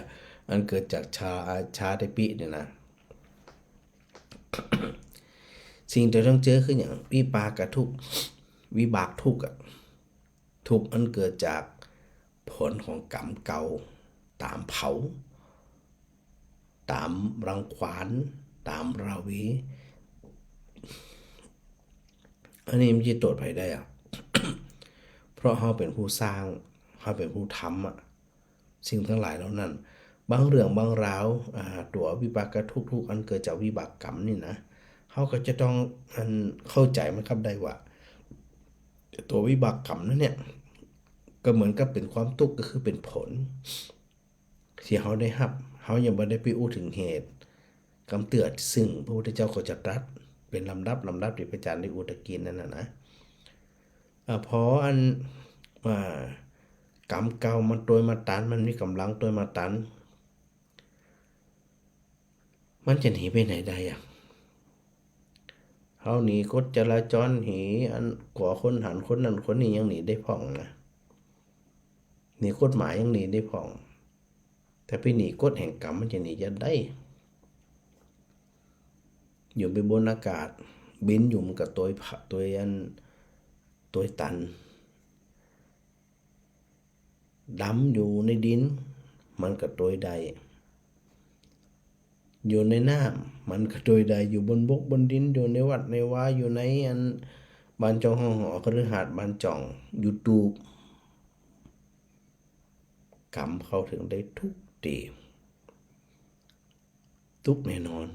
ອັນເກີດຈາກຊາ ຊາຕິປິນີ້ນະ ສິ່ງທີ່ຕ້ອງເຈີຄືຫຍັງ? ວິປາກະທຸກ ວິບາກທຸກອະ ທຸກອັນເກີດຈາກຜົນຂອງກຳເກົ່າ ຕາມເຜົາ ຕາມລັງຄວານ ຕາມລາວີ ອັນນີ້ມັນຊິໂທດໃຜໄດ້ອະ? ເພາະເຮົາເປັນຜູ້ສ້າງ ເຮົາເປັນຜູ້ທຳອະ ສິ່ງທັງຫຼາຍເຫຼົ່ານັ້ນ ບາງເລື່ອງບາງລາວ ອາ ຕົວວິບາກະທຸກ ທຸກອັນເກີດຈາກວິບາກກຳນີ້ນະ ເຮົາກໍຈະຕ້ອງ ອັນ ເຂົ້າໃຈມັນກັບໄດ້ວ່າ ຕົວວິບາກກຳນັ້ນເນຍ ກໍເໝືອນກັບເປັນຄວາມທຸກ ກໍຄືເປັນຜົນທີ່ເຮົາໄດ້ຮັບ ເຮົາຍັງບໍ່ໄດ້ໄປອູ່ເຖິງເຫດກຳເຕືອນ ຊຶ່ງພະພຸດທະເຈົ້າກໍຈະຕັດເປັນລຳດັບ ລຳດັບທີ່ພະອາຈານໄດ້ອູ່ຕະກີ້ນັ້ນນະ ອາ ພໍອັນ ອາ ກຳເກົ່າມັນໂຕຍມາຕັນ ມັນມີກຳລັງໂຕຍມາຕັນ ມັນຈະໜີໄປໃນໄດ້ອະ? ເຮົາໜີກົດຈະລາຈອນ ໜີອັນ ກົວຄົນຫັ້ນຄົນນັ້ນຄົນນີ້ ຍັງໜີໄດ້ພ້ອງນະ ໜີກົດໝາຍຍັງໜີໄດ້ພ້ອງ ແຕ່ໄປໜີກົດແຫ່ງກຳ ມັນຈະໜີຈັ່ງໃດ? ຢູ່ໄປບົນອາກາດ ບິນຢູ່ມັນກໍໂຕຍ ໂຕຍອັນ ໂຕຍຕັນ ດຳຢູ່ໃນດິນ ມັນກໍໂຕຍໄດ້ ຢູ່ໃນນ້ຳ ມັນກໍໂຕຍໄດ້ ຢູ່ບົນບົກບົນດິນ ຢູ່ໃນວັດໃນວາ ຢູ່ໃນອັນ ບ້ານຈອງ ຫ້ອງຫໍ ຄະລືຫາດ ບ້ານຈອງ ຢູ່ຕູບ ກຳເຂົ້າເຖິງໄດ້ທຸກທີ່ ທຸກແນ່ນອນ.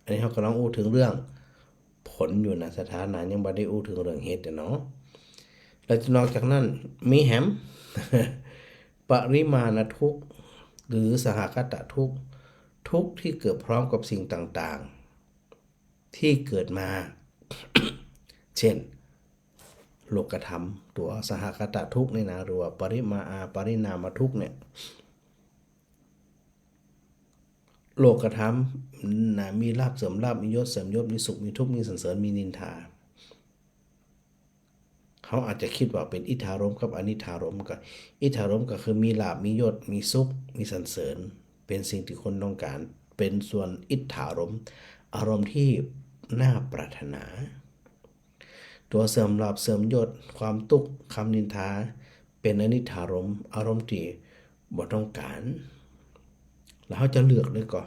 ອັນນີ້ເຮົາກຳລັງເວົ້າເຖິງເລື່ອງຜົນຢູ່ນະ ສະຖານະ ຍັງບໍ່ໄດ້ເວົ້າເຖິງເລື່ອງເຫດເນາະ. ແລ້ວນອກຈາກນັ້ນມີແຮມ ປະລິມານະທຸກ ຫຼື ສະຫະກະຕະທຸກ ທຸກທີ່ເກີດພ້ອມກັບສິ່ງຕ່າງໆ ທີ່ເກີດມາ ເຊັ່ນ ໂລກະທຳ ຕົວສະຫະກະຕະທຸກນີ້ນະ ຫຼືວ່າປະລິມາ ອາ ປະລິນາມະທຸກນີ້ ໂລກະທຳນະ ມີລາບເສີມລາບ ມີຍົດເສີມຍົດ ມີສຸກມີທຸກ ມີສັນເສີນ ມີນິນທາ. ເຮົາອາດຈະຄິດວ່າເປັນອິດຖາລົມກັບອະນິດຖາລົມ ກໍ ອິດຖາລົມກໍຄືມີລາບ ມີຍົດ ມີສຸກ ມີສັນເສີນ ເປັນສິ່ງທີ່ຄົນຕ້ອງການ ເປັນສ່ວນອິດຖາລົມ ອາລົມທີ່ໜ້າປາດຖະໜາ. ຕົວເສີມລາບເສີມຍົດ ຄວາມຕຸກ ຄຳນິນທາ ເປັນອະນິດຖາລົມ ອາລົມທີ່ບໍ່ຕ້ອງການ. ແລ້ວເຮົາຈະເລືອກໄດ້ກໍ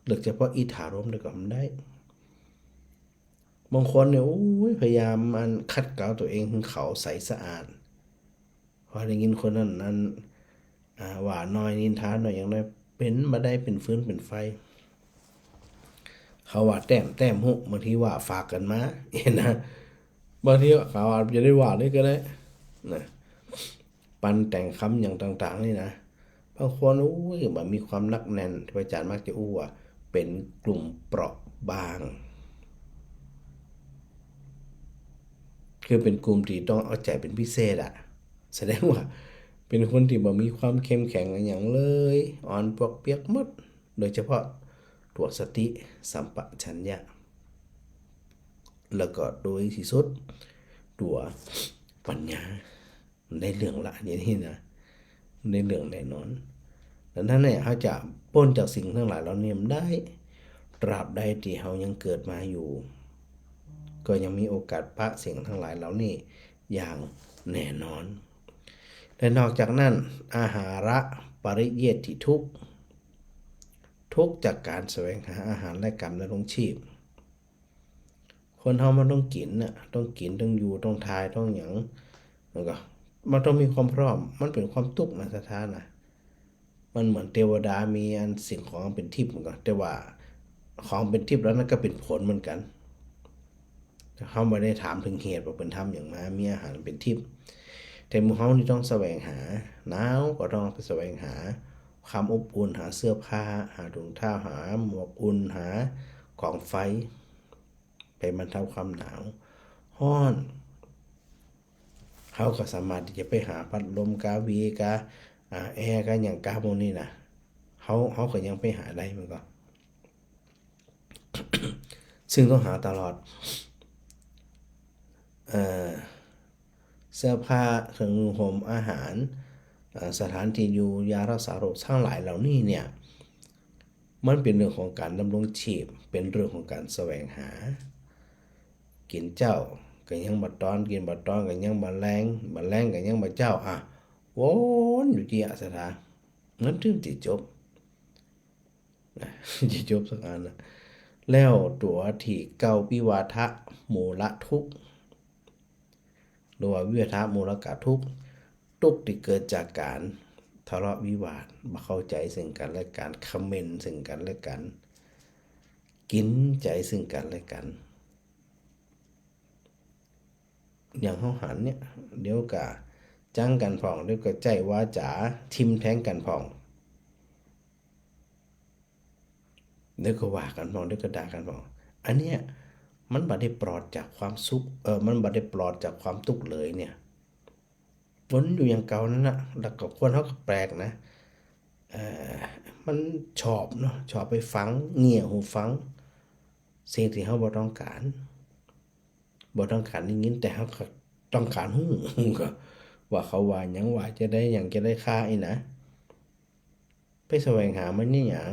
ເລືອກສະເພາະອິດຖາລົມໄດ້ກໍ ມັນໄດ້. ບາງຄົນນີ້ ໂອ້ຍ ພະຍາຍາມ ອັນ ຂັດເກົາຕົວເອງໃຫ້ຂາວໃສສະອາດ. ພໍໄດ້ຍິນຄົນນັ້ນ ອັນ ອາ ວ່າໜ້ອຍ ນິນທາໜ້ອຍ ຫຍັງໜ້ອຍ ເປັນມາໄດ້ເປັນຟືນເປັນໄຟ. ເຂົາວ່າແຕ້ມ ແຕ້ມຮູ້ ບາງທີວ່າຝາກກັນມາ ເຫັນນະ. ບາງທີເຂົາອາດຈະໄດ້ວ່າເລີຍກໍໄດ້ນະ ປັນແຕ່ງຄຳຫຍັງຕ່າງໆ ນີ້ນະ. ບາງຄົນ ໂອ້ຍ ແບບມີຄວາມໜັກແໜ້ນ ທີ່ພະອາຈານມັກຈະອູ້ວ່າ ເປັນກຸ່ມເປາະບາງ ຄືເປັນກຸ່ມທີ່ຕ້ອງເອົາໃຈເປັນພິເສດອະ. ສະແດງວ່າເປັນຄົນທີ່ບໍ່ມີຄວາມເຂັ້ມແຂງອີ່ຫຍັງເລີຍ ອ່ອນປວກປຽກໝົດ ໂດຍສະເພາະຕົວສະຕິສຳປະຊັນຍະ ແລ້ວກໍໂດຍທີ່ສຸດຕົວປັນຍາ. ໃນເລື່ອງລະ ອັນນີ້ນະ ໃນເລື່ອງແນ່ນອນ. ດັ່ງນັ້ນແຫຼະ ເຮົາຈະພົ້ນຈາກສິ່ງທັງຫຼາຍເຫຼົ່ານີ້ບໍ່ໄດ້ ຕາບໃດທີ່ເຮົາຍັງເກີດມາຢູ່ ກໍຍັງມີໂອກາດປະສິ່ງທັງຫຼາຍເຫຼົ່ານີ້ຢ່າງແນ່ນອນ. ແລະ ນອກຈາກນັ້ນ ອາຫາລະປະລິເຢດທິທຸກ ທຸກຈາກການສະແຫວງຫາອາຫານ ແລະ ການດຳລົງຊີບ. ຄົນເຮົາມັນຕ້ອງກິນນະ ຕ້ອງກິນ ຕ້ອງຢູ່ ຕ້ອງຖ່າຍ ຕ້ອງຫຍັງ ມັນກໍ ມັນຕ້ອງມີຄວາມພ້ອມ. ມັນເປັນຄວາມທຸກນະ ສະຖານະ. ມັນເໝືອນເທວະດາມີອັນສິ່ງຂອງເປັນທິບ ມັນກໍ ແຕ່ວ່າຂອງເປັນທິບແລ້ວນັ້ນກໍເປັນຜົນເໝືອນກັນ. ເຮົາບໍ່ໄດ້ຖາມເຖິງເຫດວ່າເພິ່ນທຳຫຍັງມາ ມີອາຫານເປັນທິບ. ແຕ່ໝູ່ເຮົານີ້ຕ້ອງສະແຫວງຫາ ໜາວກໍຕ້ອງໄປສະແຫວງຫາຄວາມອົບອຸ່ນ ຫາເສື້ອຜ້າ ຫາຖົງເທົ້າ ຫາໝວກອຸ່ນ ຫາກອງໄຟ ໄປບັນເທົາຄວາມໜາວ. ຮ້ອນ ເຮົາກໍສາມາດທີ່ຈະໄປຫາພັດລົມ ກາເວ ກາ ອາ ແອ ກາຫຍັງ ກາໝູ່ນີ້ນະ ເຮົາ ເຮົາກໍຍັງໄປຫາໄດ້ ມັນກໍ ຊຶ່ງຕ້ອງຫາຕະຫຼອດ ເອີ່ ເສື້ອຜ້າ ເຄື່ອງນຸ່ງຫົ່ມ ອາຫານ ເອີ່ ສະຖານທີ່ຢູ່ ຢາຮັກສາໂລກ ທັງຫຼາຍເຫຼົ່ານີ້ເນ່ຍ ມັນເປັນເລື່ອງຂອງການດຳລົງຊີບ ເປັນເລື່ອງຂອງການສະແຫວງຫາ. ກິນເຊົ້າກໍຍັງບໍ່ຕອນ ກິນບໍ່ຕອນກໍຍັງບໍ່ແລງ ບໍ່ແລງກໍຍັງບໍ່ເຊົ້າ ອາ ວົນຢູ່ຈິອະສະຖາ ມັນຈຶ່ງຊິຈົບ ນະ ຊິຈົບສັກອັນນະ. ແລ້ວຕົວທີເກົ້າ ວິວາທະມູລະທຸກ ຫຼືວ່າວິວາທະມູລະກະທຸກ ທຸກທີ່ເກີດຈາກການທະເລາະວິວາດ ບໍ່ເຂົ້າໃຈເຊິ່ງກັນແລະກັນ ຄຳເມັນເຊິ່ງກັນແລະກັນ ກິນໃຈເຊິ່ງກັນແລະກັນ. ຢ່າງເຮົາຫັນເນ່ຍ ດຽວກະຈັງກັນພ້ອງ ດຽວກະໃຊ້ວາຈາຖິ້ມແທງກັນພ້ອງ ດຽວກໍວ່າກັນພ້ອງ ດຽວກໍດ່າກັນພ້ອງ. ອັນເນີ້ຍມັນບໍ່ໄດ້ປອດຈາກຄວາມສຸກ ເອີ ມັນບໍ່ໄດ້ປອດຈາກຄວາມທຸກເລີຍເນ່ຍ ວົນຢູ່ຢ່າງເກົ່ານັ້ນນະ. ແລ້ວກໍຄົນເຮົາກໍແປກນະ ເອີ ມັນຊອບເນາະ ຊອບໄປຟັງ ເຫງ່ຍຫູຟັງສິ່ງທີ່ເຮົາບໍ່ຕ້ອງການ ບໍ່ຕ້ອງການໄດ້ຍິນ ແຕ່ເຮົາກໍຕ້ອງການຮູ້ ກໍວ່າເຂົາວ່າຫຍັງ ວ່າຈະໄດ້ຫຍັງ ຈະໄດ້ຄ່າອີ່ນະ. ໄປສະແຫວງຫາມັນອີ່ຫຍັງ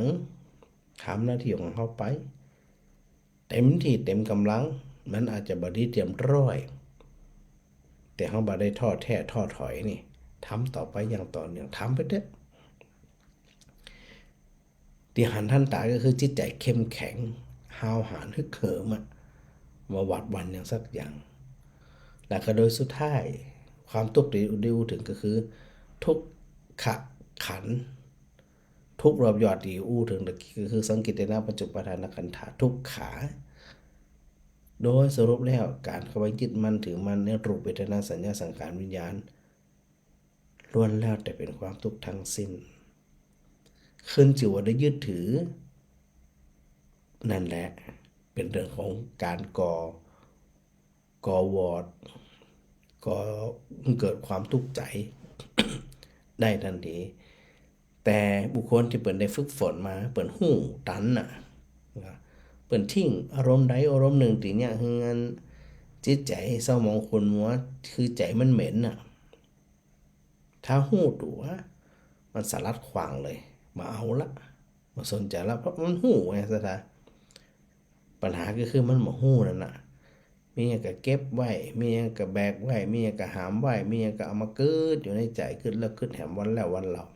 ທຳໜ້າທີ່ຂອງເຮົາໄປ ເຕັມທີ່ເຕັມກຳລັງ. ມັນອາດຈະບໍ່ໄດ້ຕຽມຮ້ອຍ ແຕ່ເຮົາບໍ່ໄດ້ທໍ້ແທ້ທໍ້ຖອຍນີ້ ທຳຕໍ່ໄປຢ່າງຕໍ່ເນື່ອງ ທຳໄປເຖາະ. ຕິຫັນທັນຕາ ກໍຄືຈິດໃຈເຂັ້ມແຂງ ຫ້າວຫານ ຮຶກເຫີມ ອະ ບໍ່ຫວາດຫວັ່ນຫຍັງສັກຢ່າງ. ແລ້ວກໍໂດຍສຸດທ້າຍ ຄວາມທຸກທີ່ໄດ້ເວົ້າເຖິງກໍຄື ທຸກຂະ ຂັນທຸກລອບຍອດທີ່ຮູ້ເຖິງຕະກີ້ ກໍຄືສັງກິດຕະນະປັນຈຸປາທານະຂັນທະທຸກຂາ. ໂດຍສະຫຼຸບແລ້ວ ການເຂົ້າໄປຍຶດໝັ້ນຖືໝັ້ນໃນຮູບເວທະນາສັນຍາສັງຂານວິນຍານ ລ້ວນແລ້ວແຕ່ເປັນຄວາມທຸກທັງສິ້ນ. ຂຶ້ນຊື່ວ່າໄດ້ຍຶດຖື ນັ້ນແຫຼະ ເປັນເລື່ອງຂອງການກໍ່ ກໍ່ວອດ ກໍເກີດຄວາມທຸກໃຈໄດ້ທັນທີ. ແຕ່ບຸກຄົນທີ່ເພິ່ນໄດ້ຝຶກຝົນມາ ເພິ່ນຮູ້ທັນນະ ເພິ່ນຖິ້ມອາລົມໃດອາລົມໜຶ່ງທີ່ຍະເຮືອນ ຈິດໃຈເສົ້າໝອງຂຸ່ນມົວ ຄືໃຈມັນເໝັນນະ. ຖ້າຮູ້ຕົວ ມັນສະຫຼັດຂວ້າງເລີຍ ບໍ່ເອົາລະ ບໍ່ສົນໃຈລະ ເພາະມັນຮູ້ໄງສະຖາ. ບັນຫາກໍຄືມັນບໍ່ຮູ້ນັ້ນນະ ມີຫຍັງກໍເກັບໄວ້ ມີຫຍັງກໍແບກໄວ້ ມີຫຍັງກໍຫາມໄວ້ ມີຫຍັງກໍເອົາມາກຶດຢູ່ໃນໃຈ ກຶດແລ້ວກຶດແຫມວັນແລ້ວວັນເລົ່າ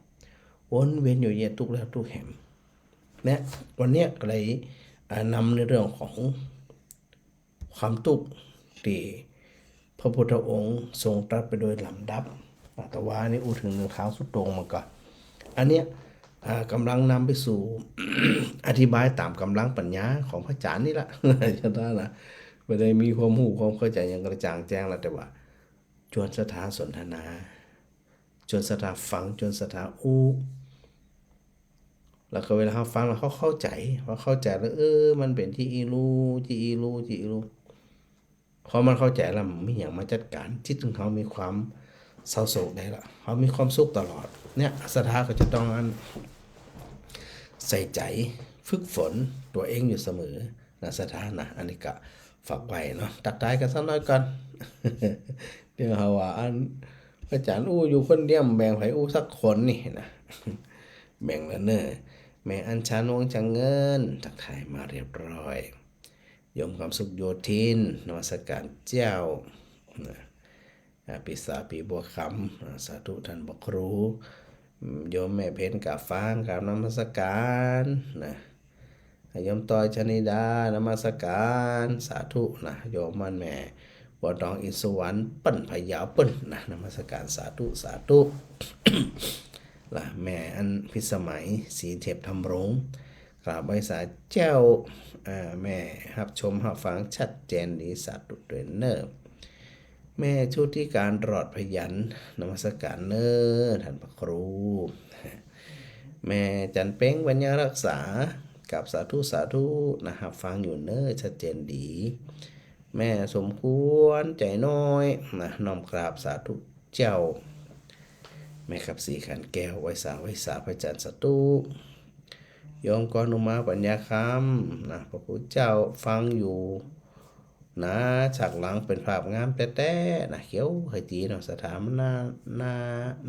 ວົນວຽນຢູ່ເຍ ທຸກແລ້ວທຸກແຫມ ແນະ. ວັນເນີ້ຍກໍເລີຍ ອາ ນຳໃນເລື່ອງຂອງ ຄວາມທຸກທີ່ພະພຸດທະອົງຊົງຕັດໄປໂດຍລຳດັບ. ອາ ແຕ່ວ່າອັນນີ້ອູ້ເຖິງເລື່ອງທາງສຸດໂຕ່ງມາກ່ອນ. ອັນເນີ້ຍ ອາ ກຳລັງນຳໄປສູ່ ອະທິບາຍຕາມກຳລັງປັນຍາຂອງພະອາຈານນີ້ລະ ສະຖານະ ບໍ່ໄດ້ມີຄວາມຮູ້ຄວາມເຂົ້າໃຈຫຍັງກະຈ່າງແຈ້ງລະ ແຕ່ວ່າ ຊວນສະຖາສົນທະນາ ຊວນສະຖາຟັງ ຊວນສະຖາຮູ້ ແລ້ວກໍເວລາເຮົາຟັງແລ້ວເຮົາເຂົ້າໃຈ ເຮົາເຂົ້າໃຈແລ້ວ ເອີ ມັນເປັນຈີ່ອີລູ ຈີ່ອີລູ ຈີ່ອີລູ ພໍມັນເຂົ້າໃຈແລ້ວ ມີຫຍັງມາຈັດການ ຈິດຂອງເຮົາມີຄວາມເສົ້າໂສກໄດ້ລະ ເຮົາມີຄວາມສຸກຕະຫຼອດ. ເນີ້ຍ ສະຖາກໍຈະຕ້ອງ ອັນ ໃສ່ໃຈຝຶກຝົນຕົວເອງຢູ່ສະເໝີນະ ສະຖານະ. ອັນນີ້ກະຝາກໄວ້ເນາະ ທັກທາຍກັນສັກໜ້ອຍກ່ອນ ດຽວຫາວ່າ ອັນ ອາຈານອູ້ຢູ່ຄົນດຽວ ແບ່ງໃຜອູ້ສັກຄົນນີ້ນະ. ແບ່ງແລ້ວເນີ ແມ່ອັນຊານ ວົງຈະເງິນ ທັກທາຍມາຮຽບຮ້ອຍ. ໂຍມຄຳສຸກໂຍທິນ ນະມັດສະການເຈົ້ານະ. ອາ ປີສາ ປີບົວຄຳ ອາ ສາທຸທ່ານພະຄູ. ໂຍມແມ່ເພັນກາບຟາງ ກາບນະມັດສະການນະ. ໂຍມຕ້ອຍ ຊະນິດາ ນະມັດສະການ ສາທຸນະ. ໂຍມໝັ້ນແມ່ບົວຕອງ ອິນສະຫວັນ ເປັນພະເຍົາເປັນນະ ນະມັດສະການ ສາທຸ ສາທຸ. ລະແມ່ອັນພິດສະໄໝ ສີເທບທຳລົງ ກາບໄຫວ້ສາເຈົ້າ. ອາ ແມ່ຮັບຊົມຮັບຟັງຊັດເຈນດີ ສາທຸດ້ວຍເນີ. ແມ່ຊຸຕິການ ຫຼອດພະຢັນ ນະມັດສະການເນີທ່ານພະຄູ. ແມ່ຈັນເປັງ ປັນຍາຮັກສາ ກາບສາທຸ ສາທຸນະ ຮັບຟັງຢູ່ເນີ ຊັດເຈນດີ. ແມ່ສົມຄວນ ໃຈນ້ອຍນະ ນ້ອມກາບສາທຸເຈົ້າ. ແມ່ກັບສີ ຂັນແກ້ວ ໄຫວ້ສາ ໄຫວ້ສາພະຈັນ ສາທຸ. ໂຍມກອນອຸມາ ປັນຍາຄຳນະ ພະຄູເຈົ້າຟັງຢູ່ນະ ສາກຫຼັງເປັນພາບງາມແຕ່ໆນະ ຂຽວຂະຈີເນາະ ສະຖານະ ໜ້າ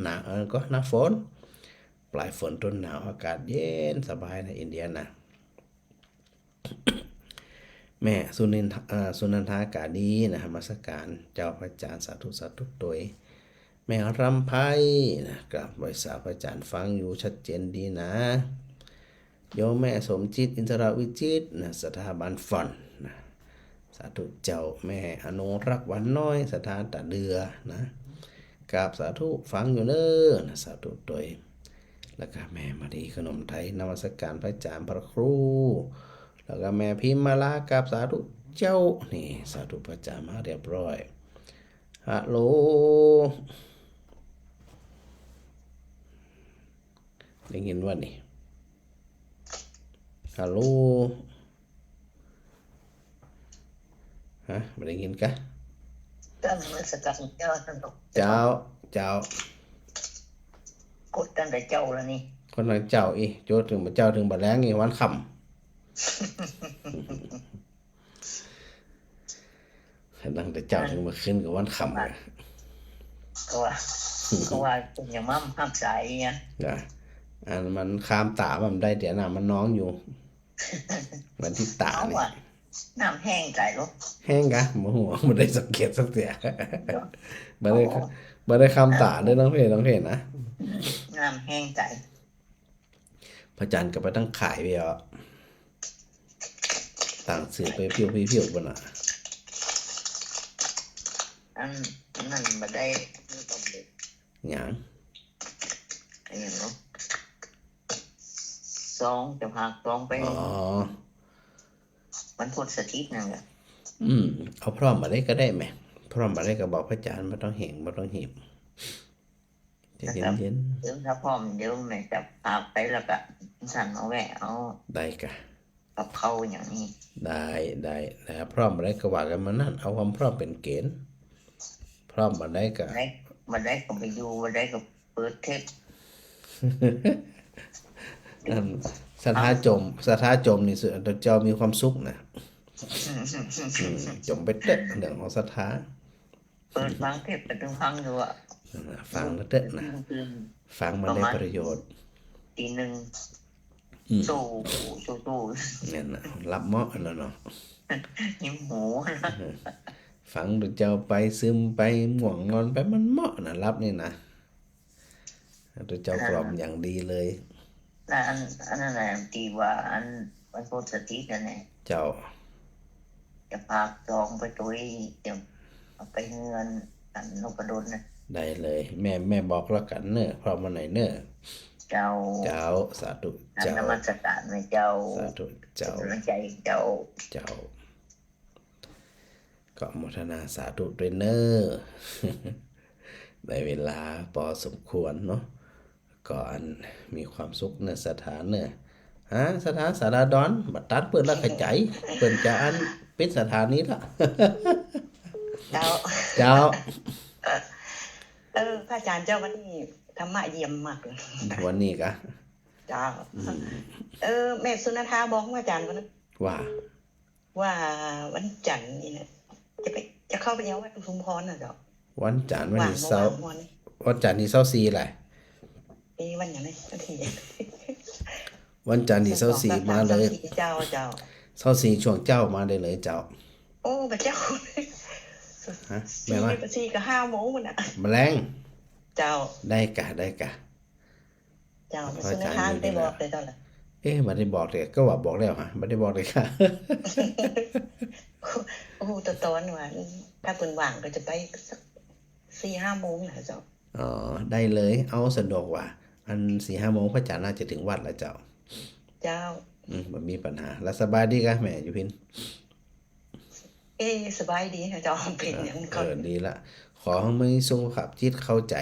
ໜ້າ ເອີ ກໍໜ້າຝົນ ປາຍຝົນຕົ້ນໜາວ ອາກາດເຢັນສະບາຍໃນອິນເດຍນະ. ແມ່ສຸນິນ ເອີ ສຸນັນທາກາດີນະ ນະມັດສະການເຈົ້າພະອາຈານ ສາທຸ ສາທຸໂຕຍ. ແມ່ລຳໄພນະ ກາບໄຫວ້ສາພະອາຈານ ຟັງຢູ່ຊັດເຈນດີນະ. ໂຍມແມ່ສົມຈິດ ອິນທະລະວິຈິດນະ ສະຖາບັນຟອນນະ ສາທຸເຈົ້າ. ແມ່ອະນຸລັກ ຫວານນ້ອຍ ສະຖາຕາເດືອນະ ກາບສາທຸ ຟັງຢູ່ເດີນະ ສາທຸໂຕຍ. ແລ້ວກະແມ່ມາລີ ຂະໜົມໄທ ນະມັດສະການພະອາຈານພະຄູ. ແລ້ວກະແມ່ພິມມາລາ ກາບສາທຸເຈົ້າ. ນີ້ ສາທຸພະອາຈານມາຮຽບຮ້ອຍ. ຮາໂຫຼ ໄດ້ຍິນບໍ່ນີ້? ຮາໂຫຼ ຮະ ບໍ່ໄດ້ຍິນກະ? ການນະມັດສະການເຈົ້າ ເຈົ້າ ເຈົ້າ. ກົດຕັ້ງແຕ່ເຈົ້າລະນີ້ ກົດຕັ້ງແຕ່ເຈົ້າອີກ ຈົດເຖິງ ເຈົ້າເຖິງບັດແລງອີກ ວັນຄ່ຳ. ຕັ້ງແຕ່ເຊົ້າເຖິງມື້ຄືນກໍວັນຄ່ຳ. ກໍວ່າ ກໍວ່າເພິ່ນຍັງມາຮັບສາຍອີຫຍັງ ຈ້ະ ອັນມັນຄາມຕາ ມັນໄດ້ແຕ່ນ້ຳມັນນອງຢູ່ ມັນຕິດຕານີ້. ນ້ຳແຫ້ງໄກເນາະ ແຫ້ງກະ ບໍ່ຮູ້ ບໍ່ໄດ້ສັງເກດສັກເທື່ອ. ບໍ່ໄດ້ ບໍ່ໄດ້ຄາມຕາເດີ ນ້ອງເພ ນ້ອງເພນະ ນ້ຳແຫ້ງໄກ. ພະຈັນກໍໄປຕັ້ງຂາຍໄປເນາະ ຕັ້ງຊື່ໄປພິວໆພຸ້ນນະ. ອັນນັ້ນບໍ່ໄດ້ ຫຍັງ? ອີຫຍັງເນາະ ສອງ ເຈົ້າພາບສອງໄປ ອໍ ວັນພຸດສະຖິດນັ້ນແຫຼະ. ອືມ ເອົາພ້ອມມາໄດ້ກໍໄດ້ແໝ ພ້ອມມາໄດ້ກໍບອກພະອາຈານ ບໍ່ຕ້ອງເຮ່ງ ບໍ່ຕ້ອງຮີບ ໃຈເຢັນໆ ເອີ ຖ້າພ້ອມດຽວແມ່ເຈົ້າພາບໄປ ແລ້ວກໍສັ່ນເອົາແວະເອົາ ໄດ້ກະ ກັບເຂົາຫຍັງນີ້ ໄດ້ ໄດ້ ແລ້ວພ້ອມບໍ່ໄດ້ກໍວ່າກັນມື້ນັ້ນ ເອົາຄວາມພ້ອມເປັນເກນ ພ້ອມບໍ່ໄດ້ກໍ ໄດ້ ບໍ່ໄດ້ກໍໄປຢູ່ ບໍ່ໄດ້ກໍເປີດເທບ ອັນ ສັດທາຈົມ ສັດທາຈົມນີ້ ເຈົ້າມີຄວາມສຸກນະ ອືມ ຈົມໄປເຕີ ເລື່ອງຂອງສັດທາ ເປີດຟັງເທບກໍຕ້ອງຟັງຢູ່ອະ ເອີ ຟັງເຕີນະ ຟັງມັນໄດ້ປະໂຫຍດ ຕີໜຶ່ງ ອືມ ໂຊ ໂຊ ໂຊ ແມ່ນນະ ຫຼັບເໝາະຫັ້ນນະເນາະ ຍິ້ມຫູ ເອີ ຟັງເຈົ້າໄປ ຊຶມໄປ ງ່ວງນອນໄປ ມັນເໝາະນະ ຫຼັບນີ້ນະ ເຈົ້າກລ່ອມຢ່າງດີເລີຍ ແລ້ວອັນ ອັນນັ້ນແຫຼະ ທີ່ວ່າອັນ ວັນພຸດສະຖິດນັ້ນແຫຼະ ເຈົ້າ ຈະພາບສອງໄປໂຕຍ ຈະເອົາໄປເຮືອນອັນນົບປະດົນນະ ໄດ້ເລີຍ ແມ່ ແມ່ບອກລະກັນເນີ ພ້ອມມື້ໃດເນີ ເຈົ້າ ເຈົ້າ ສາທຸ ເຈົ້າ ນະມັດສະການແມ່ເຈົ້າ ສາທຸ ເຈົ້າ ເປັນກຳລັງໃຈເຈົ້າ ເຈົ້າ. ກໍອະໂມທະນາສາທຸດ້ວຍເນີ ໄດ້ເວລາພໍສົມຄວນເນາະ ກໍອັນມີຄວາມສຸກເນີ ສະຖາເນີ ຮະ ສະຖາ ສາລາດອນ ບັດຕັດເປີດລະຂະໄຈ ເພິ່ນຈະອັນປິດສະຖານີລະ ເຈົ້າ ເຈົ້າ ເອີ ພະອາຈານເຈົ້າ ວັນນີ້ທຳມະຢ້ຽມມາກ ວັນນີ້ກະ ເຈົ້າ ອືມ ເອີ ແມ່ສຸນນະທາບອກພະອາຈານວັນນັ້ນ ວ່າ ວ່າວັນຈັນນີ້ນະ ຈະໄປ ຈະເຂົ້າໄປຍັງວັດອຸທຸມພອນນະເຈົ້າ ວັນຈັນວັນທີ ວ່າງ ເສົາ ວ່າງ ວັນຈັນທີຊາວສີ່ແຫຼະ ເອີ ວັນຫຍັງນີ້ ວັນທີ ວັນຈັນທີຊາວສີ່ມາເລີຍ ເຈົ້າ ເຈົ້າ ຊາວສີ່ຊ່ວງເຊົ້າມາໄດ້ເລີຍເຈົ້າ ໂອ້ ພະເຈົ້າ ຮະ ແມ່ນບໍ່ ສີ່ກໍຫ້າໂມງພຸ້ນນະ ມື້ແລງ ເຈົ້າ ໄດ້ກະ ໄດ້ກະ ເຈົ້າ ພະອາຈານຢູ່ນີ້ແຫຼະ ໄດ້ບອກເລີຍເຈົ້າລະ ເອ ບໍ່ໄດ້ບອກເດ ກໍວ່າບອກແລ້ວຫະ ບໍ່ໄດ້ບອກເດກະ ໂອ້ ຕອນວ່າ ຖ້າເພິ່ນວ່າງກໍຈະໄປສັກສີ່ຫ້າໂມງນະເຈົ້າ ອໍ ໄດ້ເລີຍ ເອົາ ສະດວກວ່າ ອັນສີ່ຫ້າໂມງພະອາຈານໜ້າຈະເຖິງວັດລະເຈົ້າ ເຈົ້າ ອືມ ບໍ່ມີບັນຫາ ລະສະບາຍດີກະແມ່ຢູ່ພີ້ນ? ເອ ສະບາຍດີເຈົ້າ ເປັນຫຍັງ ເອີ ດີລະ ຂໍໃຫ້ມີສຸຂະພາບຈິດເຂົ້າໃຈ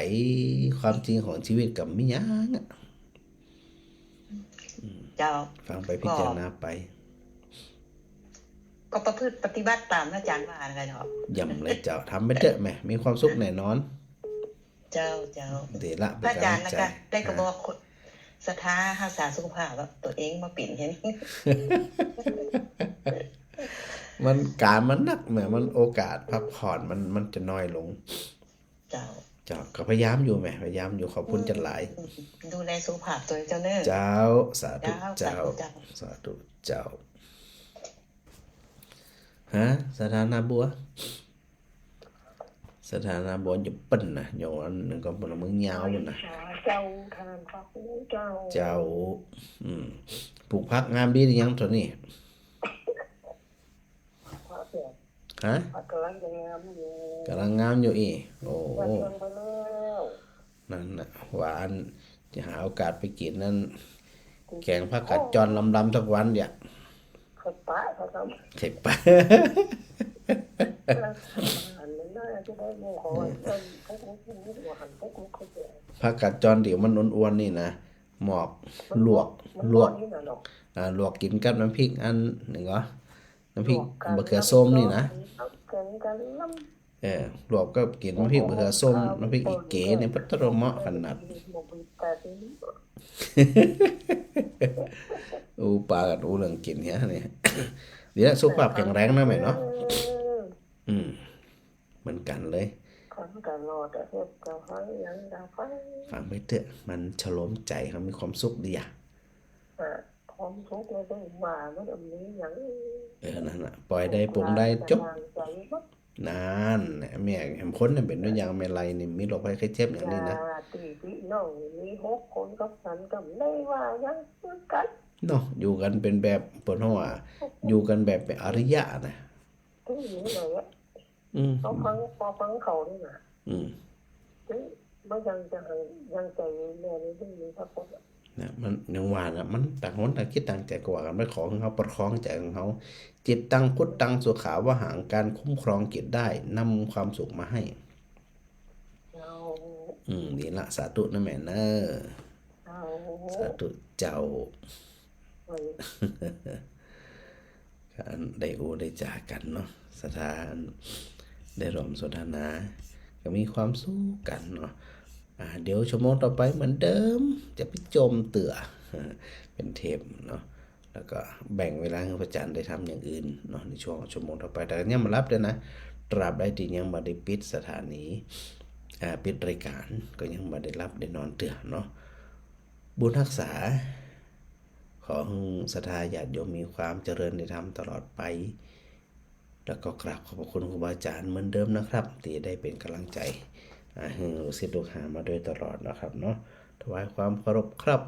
ຄວາມຈິງຂອງຊີວິດກໍມີຫຍັງອະ ເຈົ້າ ອືມ ຟັງໄປພິຈາລະນາໄປ ກໍປະພຶດປະຕິບັດຕາມອາຈານວ່ານັ້ນແຫຼະເນາະ ຢ້ຳເລີຍເຈົ້າ ທຳໄປເທີະແມ່ ມີຄວາມສຸກແນ່ນອນ ເຈົ້າ ເຈົ້າ ດີລະ ພະອາຈານ ເປັນກຳລັງໃຈ ແລ້ວກະ ແລ້ວກະບອກຄົນສັດທາຮັກສາສຸຂະພາບ ຕົວເອງມາເປັນເຫັນ ມັນການມັນໜັກແໝ ມັນໂອກາດພັກຜ່ອນມັນ ມັນຈະໜ້ອຍລົງ ເຈົ້າ ເຈົ້າ ກໍພະຍາຍາມຢູ່ແໝ ພະຍາຍາມຢູ່ ຂອບຄຸນ ອືມ ຈັດຫຼາຍ ອືມ ດູແລສຸຂະພາບຕົວເຈົ້າເນີ ເຈົ້າ ສາທຸ ເຈົ້າ ເຈົ້າ ສາທຸເຈົ້າ ສາທຸເຈົ້າ ຮະ ສະຖານະບົວ ສະຖານະບົວຢູ່ເປັນນະ ຢູ່ອັນນັ້ນກໍເປັນເມືອງຍາວພຸ້ນນະ ເຈົ້າ ທ່ານພະຄູເຈົ້າ ເຈົ້າ ອືມ ປູກຜັກງາມດີຫຼືຍັງເທົ່ານີ້ ຮະ ຜັກກຳລັງຈະງາມຢູ່ ກຳລັງງາມຢູ່ອີ ໂອ້ ນັ້ນນະ ວ່າອັນ ຈະຫາໂອກາດໄປກິນນັ້ນ ແກງຜັກກາດຈອນລຳໆ ຈັກວັນດຽວ ໄຂ່ປະ ໄຂ່ປະ ອືມ ຜັກກາດຈອນທີ່ມັນອ້ວນໆ ນີ້ນະ ໝອກ ລວກ ລວກ ອ່າ ລວກກິນກັບນ້ຳພລິກອັນ ຫຍັງຫວະ ນ້ຳພລິກ ບະເຂືອສົ້ມນີ້ນະ ແກງກະລຳ ເອີ ລວກກັບກິນນ້ຳພລິກ ບະເຂືອສົ້ມ ນ້ຳພລິກອີເກນີ້ ປະໂຕ ເໝາະຂະໜາດ ອູປາກັນ ອູເລື່ອງກິນເຮຍນີ້ ດີລະ ສຸຂະພາບແຂງແຮງນະແມ່ເນາະ ອືມ ເໝືອນກັນເລີຍ ຟັງໄປເຖາະ ມັນຊະໂລມໃຈ ເຮົາມີຄວາມສຸກດີອະ ຄວາມທຸກແລ້ວໄດ້ວ່າມັນມີຫຍັງ ເອີ ນັ້ນລະ ປ່ອຍໄດ້ ປົງໄດ້ ຈົບ ນັ້ນແຫຼະ ແມ່ ຄົນນັ້ນເປັນຕົວຢ່າງ ແມ່ໄລນີ້ມີໂລກໄພໄຂ້ເຈັບຫຍັງນີ້ນະ ຍາດພີ່ນ້ອງມີຫົກຄົນກັບສັນກໍບໍ່ໄດ້ວ່າຫຍັງຄືກັນເນາະ ຢູ່ກັນເປັນແບບ ເພິ່ນເວົ້າວ່າ ຢູ່ກັນແບບເປັນອະລິຍະນະ ຄືນີ້ແຫຼະ ອືມ ເຮົາຟັງ ພໍຟັງເຂົານີ້ນະ ອືມ ຄື ບໍ່ຍັງຈະໃຫ້ຍັງໃຈແມ່ເລີຍເດ້ ນີ້ພະໂພດ ນະ ມັນ ຍັງວ່ານະ ມັນຕ່າງຄົນຕ່າງຄິດຕ່າງໃຈ ກໍວ່າກັນໄປ ຂໍໃຫ້ເຮົາປະຄອງໃຈຂອງເຮົາ ຈິດຕັງ ພຸດຕັງ ສຸຂາວະຫັງ ການຄຸ້ມຄອງຈິດໄດ້ນຳຄວາມສຸກມາໃຫ້. ເຈົ້າ ອືມ ດີລະ ສາທຸນະແມ່ເນີ. ເຈົ້າ ສາທຸເຈົ້າ. ໂອ້ຍ ກະໄດ້ໂອ້ໄດ້ຈາກັນເນາະ ສະຖານ ໄດ້ຮ່ວມສົນທະນາ ກະມີຄວາມສຸກກັນເນາະ. ອາ ດຽວຊົ່ວໂມງຕໍ່ໄປເໝືອນເດີມ ຈະໄປໂຈມເທື່ອ ເປັນເທບເນາະ ແລ້ວກໍແບ່ງເວລາໃຫ້ພະອາຈານໄດ້ທຳຢ່າງອື່ນເນາະ ໃນຊ່ວງຊົ່ວໂມງຕໍ່ໄປ. ແຕ່ກໍຍັງບໍ່ຫຼັບເດີນະ ຕາບໃດທີ່ຍັງບໍ່ໄດ້ປິດສະຖານີ ອາ ປິດລາຍການ ກໍຍັງບໍ່ໄດ້ຫຼັບໄດ້ນອນເທື່ອເນາະ. ບຸນຮັກສາ ຂໍໃຫ້ສັດທາຍາດໂຍມມີຄວາມຈະເລີນໃນທຳຕະຫຼອດໄປ ແລ້ວກໍກາບຂອບພະຄຸນຄູບາອາຈານເໝືອນເດີມນະຄັບ ທີ່ໄດ້ເປັນກຳລັງໃຈ ອາ ໃຫ້ລູກສິດລູກຫາມາໂດຍຕະຫຼອດນະຄັບເນາະ. ຖວາຍຄວາມເຄົາລົບຄັບ.